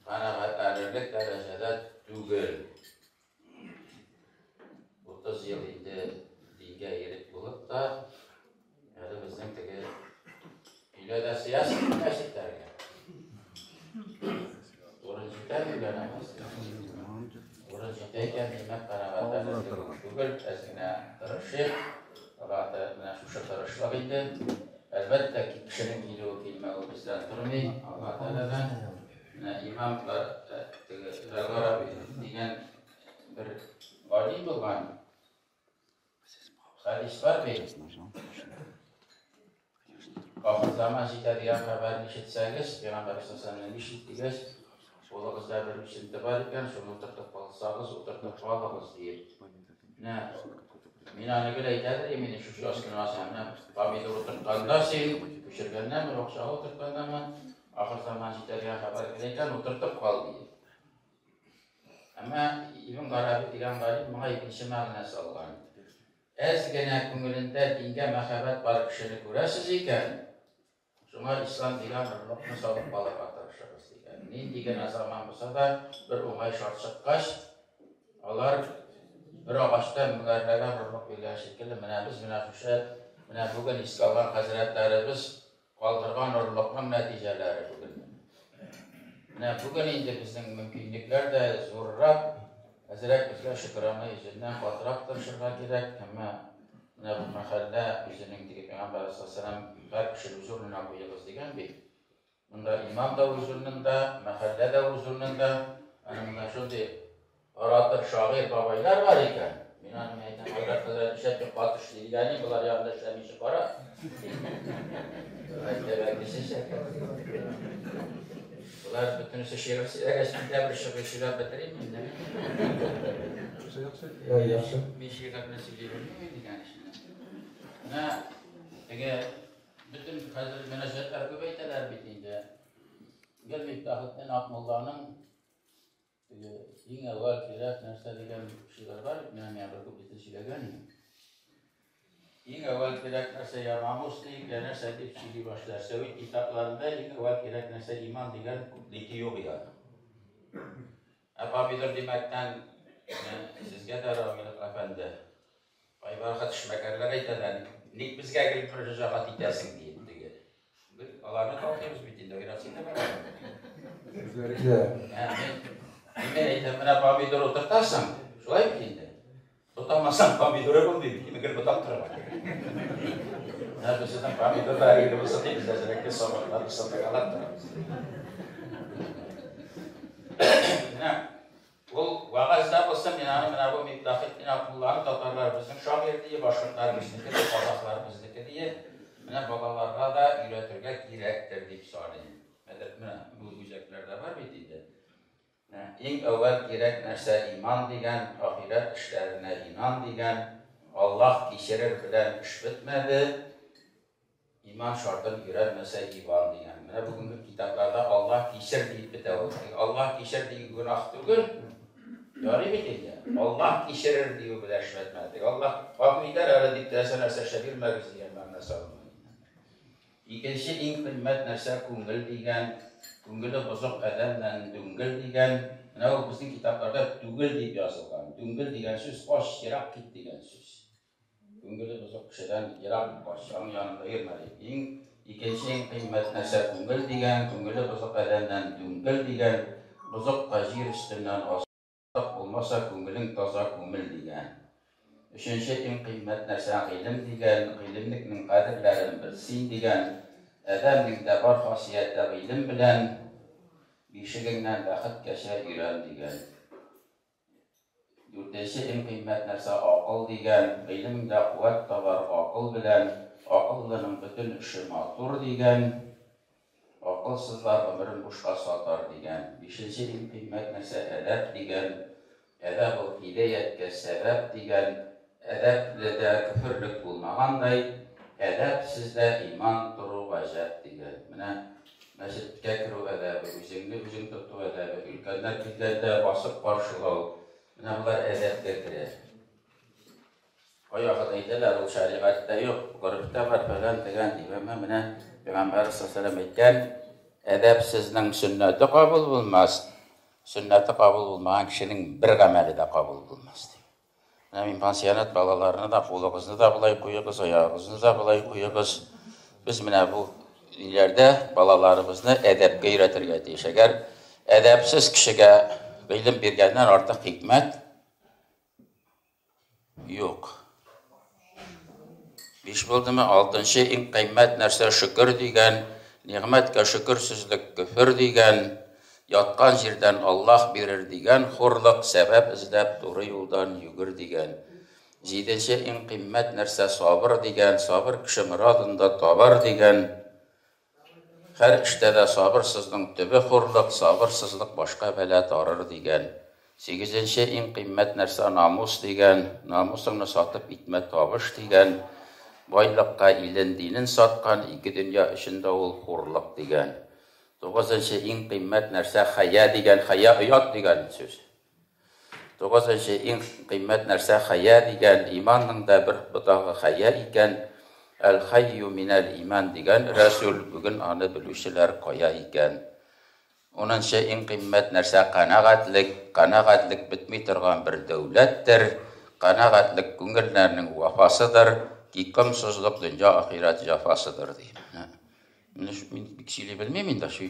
канәгатьләнерлек дәрәҗәдә түгел. 30 ел инде дингә ирек булып та, әле безнең теге өйлә дә сыясың мәчетләргә. Урын җитә өйлә намазы. Урын җитә икән, димәк, канәгатьләнерлек түгел, әз генә тырышыйк. Аллаһ менә шушы тырышлык инде. Әлбәттә, кешенең килүе килмәве бездән тормый, Аллаһ Тәгаләдән. Менә имам теге Гараби дигән бер галим булган. Хәдис бар бит. Ахыр заман җитә дигән хәбәрне ишетсәгез, Пәйгамбәр саллаллаху ишет дигәч, кулыгызда бер үсенте бар икән, шуны утыртып калсагыз, утыртып калыгыз диеп. Менә мин аны гел әйтәдер идем, инде шушы яз көне алсам, менә помидор утыртканда син, күчергәннәме, бакчага утырткандамы, ахыр заман җитә дигән хәбәр килә икән, утыртып кал диеп. Әмма Ибн Гараби дигән галим моңа икенче мәгънә салган. Әз генә күңелендә дингә мәхәббәт бар кешене күрәсез икән, шуңа ислам дигән орлыкны салып калырга тырышыгыз дигән. Нинди генә заман булса да, бер уңай шарт чыккач, алар бер агачтан меңәрләгән орлык биргән шикелле, менә без менә шушы, менә бүген искә алган хәзрәтләребез Калдырган орлыкның нәтиҗәләре бүген. Менә бүген инде безнең мөмкинлекләр дә зуррак, әзрәк безгә шөкрана йөзеннән катырак тырышырга кирәк, әмма менә бу мәхәллә үзенең теге Пәйгамбәр саллаллаху һәр кешене үз урынына куегыз дигән бит. Монда имам да үз урынында, мәхәллә дә үз урынында. Әнә монда шундый Оратор, шагыйрь бабайлар бар икән. Мин аны мин әйтәм, Айрат хәзрәт нишләп бик каты эшли дигән, болар янында эшләмичә кара. Мәктәбә Болар бөтенесе шигырь сөйләгәч, мин дә бер шигырь сөйләп бетерим инде. Яхшы. Мин шигырьне сөйли белмим дигән эшне. Менә теге бөтен хәзер мөнәҗәтләр күп әйтәләр бит инде. Гел Мифтахетдин Акмулланың Теге иң әүвәл кирәк нәрсә дигән шигырь бар бит, менә миңа бер куплетын сөйләгән идем. Иң әүвәл кирәк нәрсә я намус дип, я нәрсә дип сөйли башлар. Сәвит китапларында иң әүвәл кирәк нәрсә иман дигән куплеты юк иде. Ә помидор димәктән, сезгә дә Рамил әфәнде, кайвакыт эшмәкәрләр әйтәләр, ник безгә гел мөрәҗәгать итәсең диеп теге. Без аларны талкыйбыз бит инде, уйлап син дә бар. Үзләре. Мин әйтәм, менә помидор утыртасың, шулай бит инде. Ботамасаң помидоры булмый бит, гел ботап торырга кирәк. Менә без сезнең помидорлар инде булса дип, без әзрәк сабакларны сатыргалап торабыз. Менә Ул вәгазьдә булсын, мин аны менә бу Мифтахетдин Абдулланы татарлар безнең шагыйрь дие, башкортлар безнеке ди, казахлар безнеке дие, менә балаларга да өйрәтергә кирәктер дип саныйм. Мәдәт менә бу үзәкләрдә бар бит инде. Менә иң әүвәл кирәк нәрсә иман дигән, ахирәт эшләренә инан дигән, Аллаһ кичерер белән эш бетмәде. Иман шартын өйрәнмәсә Иван дигән. Менә бүгенге китапларда Аллаһ кичер диеп бетә ул. Аллаһ кичер дию гөнаһ түгел. Ярый бит инде. Аллаһ кичерер дию белән эшләтмәдек. Аллаһ гафу итәр әле дип теләсә нәрсә эшләп йөрмәгез дигән мәгънә салынган. Икенче иң кыйммәт нәрсә күңел дигән. Күңеле бозык адәмнән дүңгел дигән. Менә ул безнең китапларда түгел дип язылган. Дүңгел дигән сүз кач, ерак кит дигән сүз. Күңеле бозык кешедән ерак кач, аның янында йөрмә, ди. Иң икенче иң кыйммәт нәрсә күңел дигән, күңеле бозык адәмнән дүңгел дигән, бозык та җир өстеннән азык булмаса, күңелең таза күмел дигән. Өченче иң кыйммәт нәрсә гыйлем дигән, гыйлемнекнең кадерләрен бел син дигән, адәмнең дә бар хасияте гыйлем белән. Бишегеңнән бәхеткәчә өйрән дигән. Дүртенче иң кыйммәт нәрсә акыл дигән. Гыйлем дә куәт табар акыл белән. Акыллының бөтен эше матур дигән. Акылсызлар гомерен бушка сатар дигән. Бишенче иң кыйммәт нәрсә әдәп дигән. Әдәп ул һидәяткә сәбәп дигән. Әдәпледә көферлек булмагандай, әдәпсездә иман тору гаҗәп дигән. Менә мәчеткә керү әдәбе, үзеңне үзең тоту әдәбе, өлкәннәр килгәндә басып каршылау, менә болар әдәпкә керә. Кайвакыт әйтәләр, ул шәригатьтә юк, горефтә бар, фәлән төгән дип. Әмма менә Пәйгамбәр саллаллаһу алейһи әйткән, әдәпсезнең сөннәте кабул булмас, сөннәте кабул булмаган кешенең бер гамәле дә кабул булмас ди. Менә мин пансионат балаларына да кулыгызны да болай куегыз, аягыгызны да болай куегыз. Без менә бу ниләрдә балаларыбызны әдәпкә өйрәтергә тиеш. Әгәр әдәпсез кешегә гыйлем биргәннән артык хикмәт юк. Биш булдымы? Алтынчы иң кыйммәт нәрсә шөкер дигән, нигъмәткә шөкерсезлек көфер дигән, яткан җирдән Аллаһ бирер дигән хурлык, сәбәп эзләп туры юлдан йөгер дигән. Җиденче иң кыйммәт нәрсә сабыр дигән, сабыр кеше морадын да табар дигән. Һәр эштә дә сабырсызның төбе хурлык, сабырсызлык башка бәла тарыр, дигән. Сигезенче иң кыйммәт нәрсә намус, дигән. Намусыңны сатып итмә табыш, дигән. Байлыкка илен, динен саткан, ике дөнья өчен дә ул хурлык, дигән. Тугызынчы иң кыйммәт нәрсә хәя, дигән. Хәя оят дигән сүз. Тугызынчы иң кыйммәт нәрсә хәя дигән, иманның да бер ботагы хәя икән. Әл-хәйю минәл иман дигән Рәсүл, бүген аны белүчеләр кая икән? Унынчы иң кыйммәт нәрсә канәгатьлек. Канәгатьлек бетми торган бер дәүләттер. Канәгатьлек күңелләрнең вафасыдыр, ки комсызлык дөнья ахирәт җәфасыдыр, ди. Менә мин бик сөйли белмим инде шу.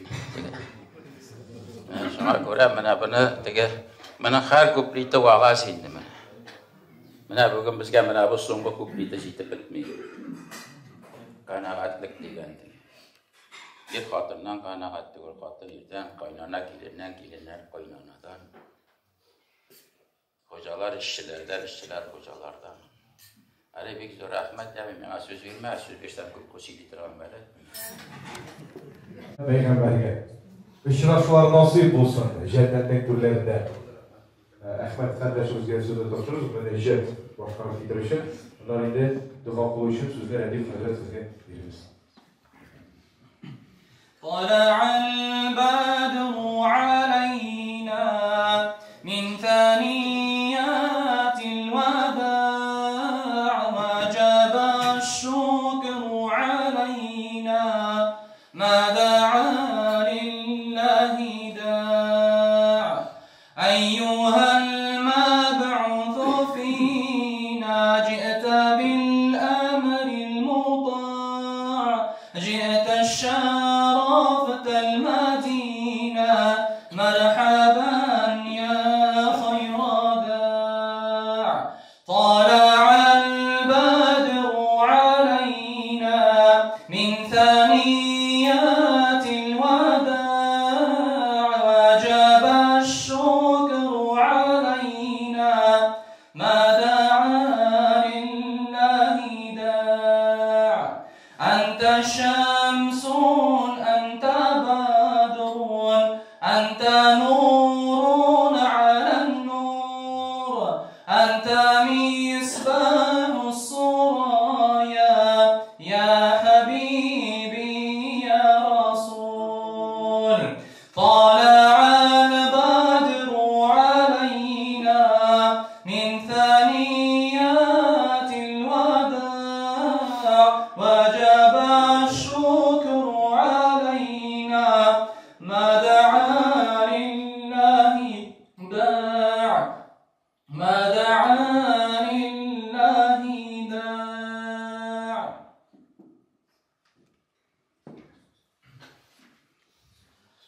Шуңа күрә менә буны теге моның һәр куплеты вагаз инде менә. Менә бүген безгә менә бу соңгы куплеты җитеп бетми. Канәгатьлек дигән. Ир хатыннан канәгать түгел, хатын ирдән, кайнана киленнән, киленнәр кайнанадан. Хуҗалар эшчеләрдән, эшчеләр хуҗалардан. Әле бик зур рәхмәт, яме миңа сүз бирмә, сүз бирсәм күп сөйли торган бәле. Пәйгамбәргә. Очрашулар насыйп булсын җәннәтнең түрләрендә. Әхмәт кардәшебезгә сүзне тапшырырбыз, мөнәҗәт башкарып китер өчен. Аннан инде дога кылу өчен сүзне Рәдиф хәзрәт сезгә бирербез. طلع البدر علينا من ثنيات الوداع وجب الشكر علينا ما دعا لله داع أيها المبعوث فينا جئت بالأمر المطاع جئت الشرفت المدينة مرحبا يا خير داع طلع البدر علينا من ثنيات الوداع وجب الشكر علينا ما دعا لله داع أنت شمس أنت بدر أنت نور على النور أنت مصباح السرايا يا حبيبي يا رسول طلع البدر علينا من ثنيات الوداع وجب الشكر علينا ما دعا لله داع ما دعا لله داع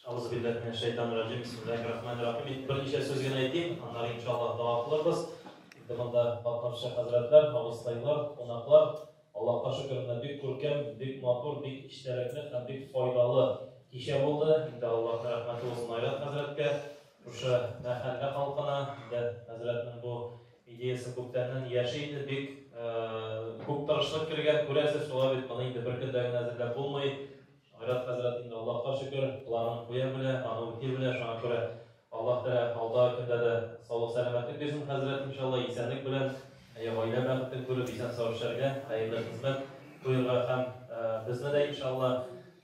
Әгъузу биллаһи минәш шайтанир раҗим. Бисмиллаһир рахманир рахим. Берничә сүз генә әйтим, аннары иншаллаһ дога кылырбыз. Инде монда катнашучы хәзрәтләр, абыстайлар, кунаклар, Аллаһка шөкер, менә бик күркәм, бик матур, бик эчтәлекле һәм бик файдалы кичә булды. Инде Аллаһның рәхмәте булсын Айрат хәзрәткә, шушы мәхәллә халкына. Инде хәзрәтнең бу идеясе күптәннән яши иде, бик күп тырышлык кергән, күрәсез, шулай бит, моны инде бер көндә генә әзерләп булмый. Айрат хәзрәт инде Аллаһка шөкер, планын куя белә, аны үти белә, шуңа күрә Аллаһ Тәгалә алдагы көндә дә саулык-сәламәтлек бирсен хәзрәт, иншалла, исәнлек белән, гаилә бәхетен күреп, исән-сау эшләргә, хәерле хезмәт куерга һәм безне дә, иншалла,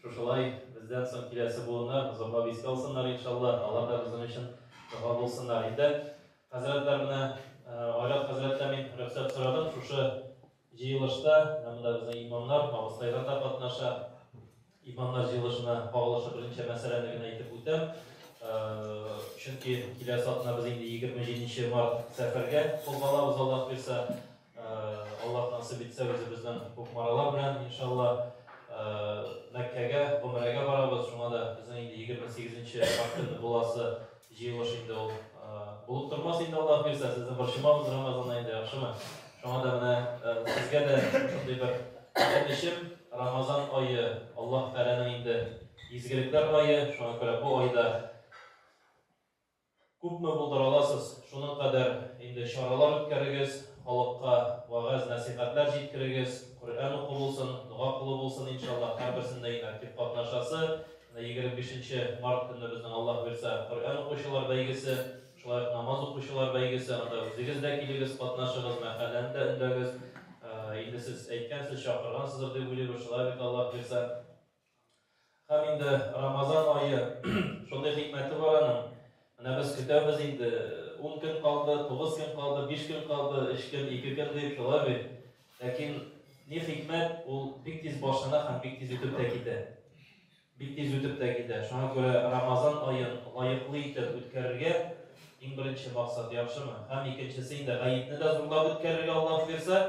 шушылай бездән соң киләсе буыннар зурлап искә алсыннар, иншалла, алар да безнең өчен дога булсыннар. Инде хәзрәтләр менә Айрат хәзрәттән мин рөхсәт сорадым, шушы җыелышта, менә монда безнең имамнар, абыстайлар да катнаша. Имамнар җыелышына кагылышлы берничә мәсьәләне генә әйтеп үтәм. Чөнки киләсе атна без инде 27 март сәфәргә кузгалабыз, Аллаһ бирсә. Аллаһ насыйп итсә, үзебезнең Кукмаралар белән, иншалла, Мәккәгә, гомрәгә барабыз. Шуңа да безнең инде 28 март көнне буласы җыелыш инде ул булып тормас инде, Аллаһ бирсә, сезне борчымабыз Рамазан аенда, яхшымы? Шуңа да менә сезгә дә шундый бер үтенечем, Рамазан ае Аллаһ Тәгаләнең инде изгелекләр ае, шуңа күрә бу айда күпме булдыра аласыз, шуның кадәр инде чаралар үткәрегез, халыкка вәгазь, нәсыйхәтләр җиткерегез, Коръән уку булсын, дога кылу булсын, иншаллаһ, һәрберсендә инде актив катнашасы. Менә 25 нче март көнне безнең, Аллаһ боерса, Коръән укучылар бәйгесе, шулай ук намаз укучылар бәйгесе, анда үзегез дә килегез, катнашыгыз, мәхәлләне дә өндәгез. Инде сез әйткәнсез, чакыргансыздыр дип уйлыйбыз, шулай бит, Аллаһ боерса. Һәм инде Рамазан ае шундый хикмәте бар аның. Менә без көтәбез инде, 10 көн калды, 9 көн калды, 5 көн калды, 3 көн, 2 көн дип, шулай бит. Ләкин ни хикмәт, ул бик тиз башлана һәм бик тиз үтеп тә китә. Бик тиз үтеп тә китә. Шуңа күрә Рамазан аен лаеклы итеп үткәрергә иң беренче максат, яхшымы? Һәм икенчесе инде гаетне дә зурлап үткәрергә Аллаһ бирсә.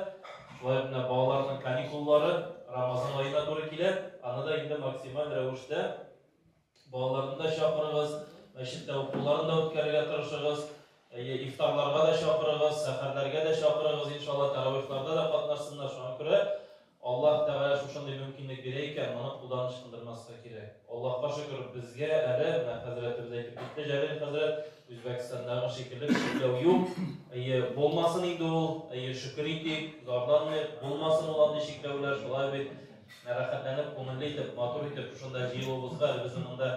Шулай ук менә балаларның каникуллары Рамазан аена туры килә. Аны да инде максималь рәвештә балаларны да чакырыгыз, мәчеттә укуларын да үткәрергә тырышыгыз. Әйе, ифтарларга да чакырыгыз, сәхәрләргә дә чакырыгыз, иншалла, таравихларда да катнашсыннар. Шуңа күрә Аллаһ Тәгалә шушындый мөмкинлек бирә икән, моны кулдан ычкындырмаска кирәк. Аллаһка шөкер, безгә әле, менә хәзрәтебез әйтеп китте, Җәлил хәзрәт, Үзбәкстандагы шикелле чикләү юк. Әйе, булмасын инде ул, әйе, шөкер итик, зарланмыйк, булмасын ул андый чикләүләр, шулай бит. Менә рәхәтләнеп, күңелле итеп, матур итеп шушында җыелуыбызга әле безнең монда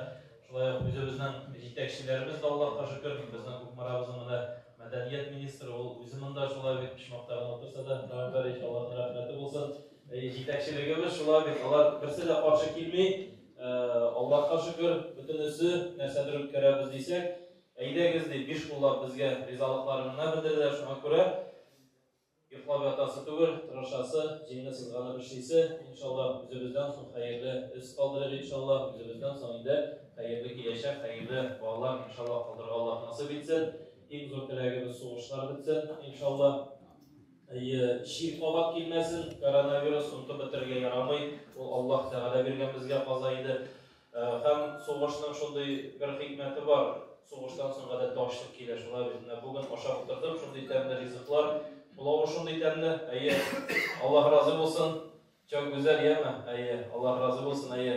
Шулай ук үзебезнең җитәкчеләребез дә, Аллаһка шөкер, безнең Кукмарабызның менә мәдәният министры, ул үзе монда шулай бит, почмакта гына утырса да, Рамил Ильич, Аллаһның рәхмәте булсын. Җитәкчелегебез шулай бит, алар берсе дә каршы килми. Аллаһка шөкер, бөтенесе нәрсәдер үткәрәбез дисәк, әйдәгез дип, биш куллап безгә ризалыкларын гына белдерделәр. Шуңа күрә Йоклап ятасы түгел, тырышасы, җиңне сызганып эшлисе, иншалла, үзебездән соң хәерле эз калдырыйк, иншалла, үзебездән соң инде хәерле киләчәк, хәерле балалар, иншалла, калдырырга Аллаһ насыйп итсен. Иң зур теләгебез сугышлар бетсен, иншалла. Әйе, чир кабат килмәсен, коронавирус онытып бетерергә ярамый, ул Аллаһ Тәгалә биргән безгә каза иде. Һәм сугышның шундый бер хикмәте бар, сугыштан соң гадәттә ачлык килә, шулай бит. Менә бүген ашап утырдым, шундый тәмле ризыклар, пылавы шундый тәмле, әйе, Аллаһ разый булсын, чак гүзәл, яме, әйе, Аллаһ разый булсын, әйе,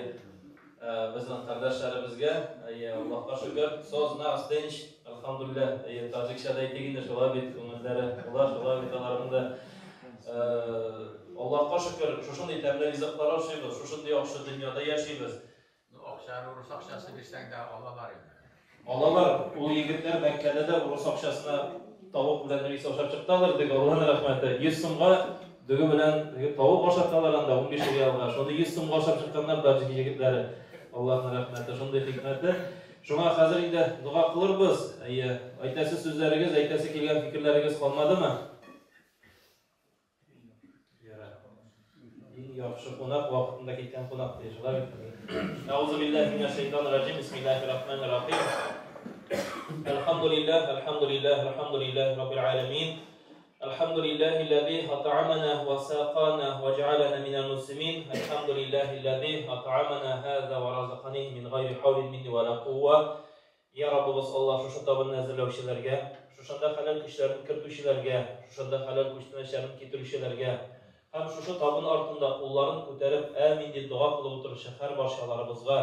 безнең кардәшләребезгә, әйе, Аллаһка шөкер, соз, нағз, тынч, әлхәмдүлилләһ, әйе, таҗикча да әйтик инде, шулай бит, күңелләре була, шулай бит аларның да. Аллаһка шөкер, шушындый тәмле ризыклар ашыйбыз, шушындый яхшы дөньяда яшибез. Ну, акчаны урыс акчасы бирсәң дә алалар инде. Алалар. Ул егетләр Мәккәдә дә урыс акчасына тавык белән рис ашап чыктылар, дик, Аллаһның рәхмәте. 100 сумга дөге белән тавык ашаталар анда 15 реалга. Шуны 100 сумга ашап чыкканнар таҗик егетләре. Аллаһның рәхмәте, шундый хикмәте. Шуңа хәзер инде дога кылырбыз. Әйе, әйтәсе сүзләрегез, әйтәсе килгән фикерләрегез калмадымы? Иң яхшы кунак вакытында киткән кунак ди, шулай бит. Әгъузу биллаһи минәш шайтанир раҗим. Бисмиллаһир рахманир рахим. Әлхәмдүлилләһ, әлхәмдүлилләһ, әлхәмдүлилләһ раббил аламин. Әлхәмдүлилләһи аллази ат'амана ва сақана ва җәалана минәл муслимин. Әлхәмдүлилләһи аллази ат'амана һаза ва разакани мин гайри хаулин минни ва ла кувва. Йа Раббыбыз Аллаһ, шушы табынны әзерләүчеләргә, шушында хәләл көчләрен кертүчеләргә, шушында хәләл күчтәнәчләрен китерүчеләргә һәм шушы табын артында кулларын күтәреп Әмин дип дога кылып утыручы һәр барчаларыбызга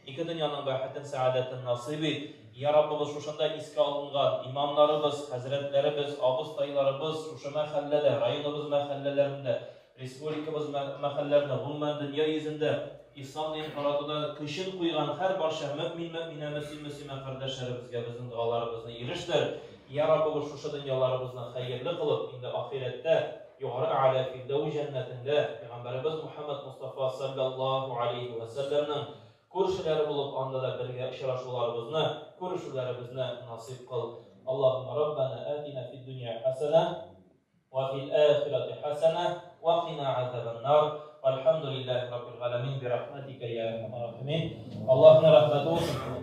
Ике дөньяның бәхетен, сәгадәтен насыйп ит. Я Раббыбыз, шушында искә алынган имамнарыбыз, хәзрәтләребез, абыстайларыбыз шушы мәхәлләдә, районыбыз мәхәлләләрендә, республикабыз мәхәлләрендә, гомумән дөнья йөзендә ислам динен таратуда көчен куйган һәр барча мөэмин, мөэминә, мөслим, мөслимә кардәшләребезгә безнең догаларыбызны ирештер. Я Раббыбыз, шушы дөньяларыбызны хәерле кылып, инде ахирәттә югары әгъля фирдәүс җәннәтендә пәйгамбәребез Мухәммәд Мостафа салләллаһу алейһи вә сәлләмнең күршеләре булып анда да бергә очрашуларыбызны, күрешүләребезне насыйп кыл. Аллаһумма раббана атина фид дөнья хәсәнә ва фил ахирати хәсәнә ва кина азабан-нар. Вальхамдулиллаһи раббил галәмин бирахматика я архамар рахимин. Аллаһның рәхмәте булсын.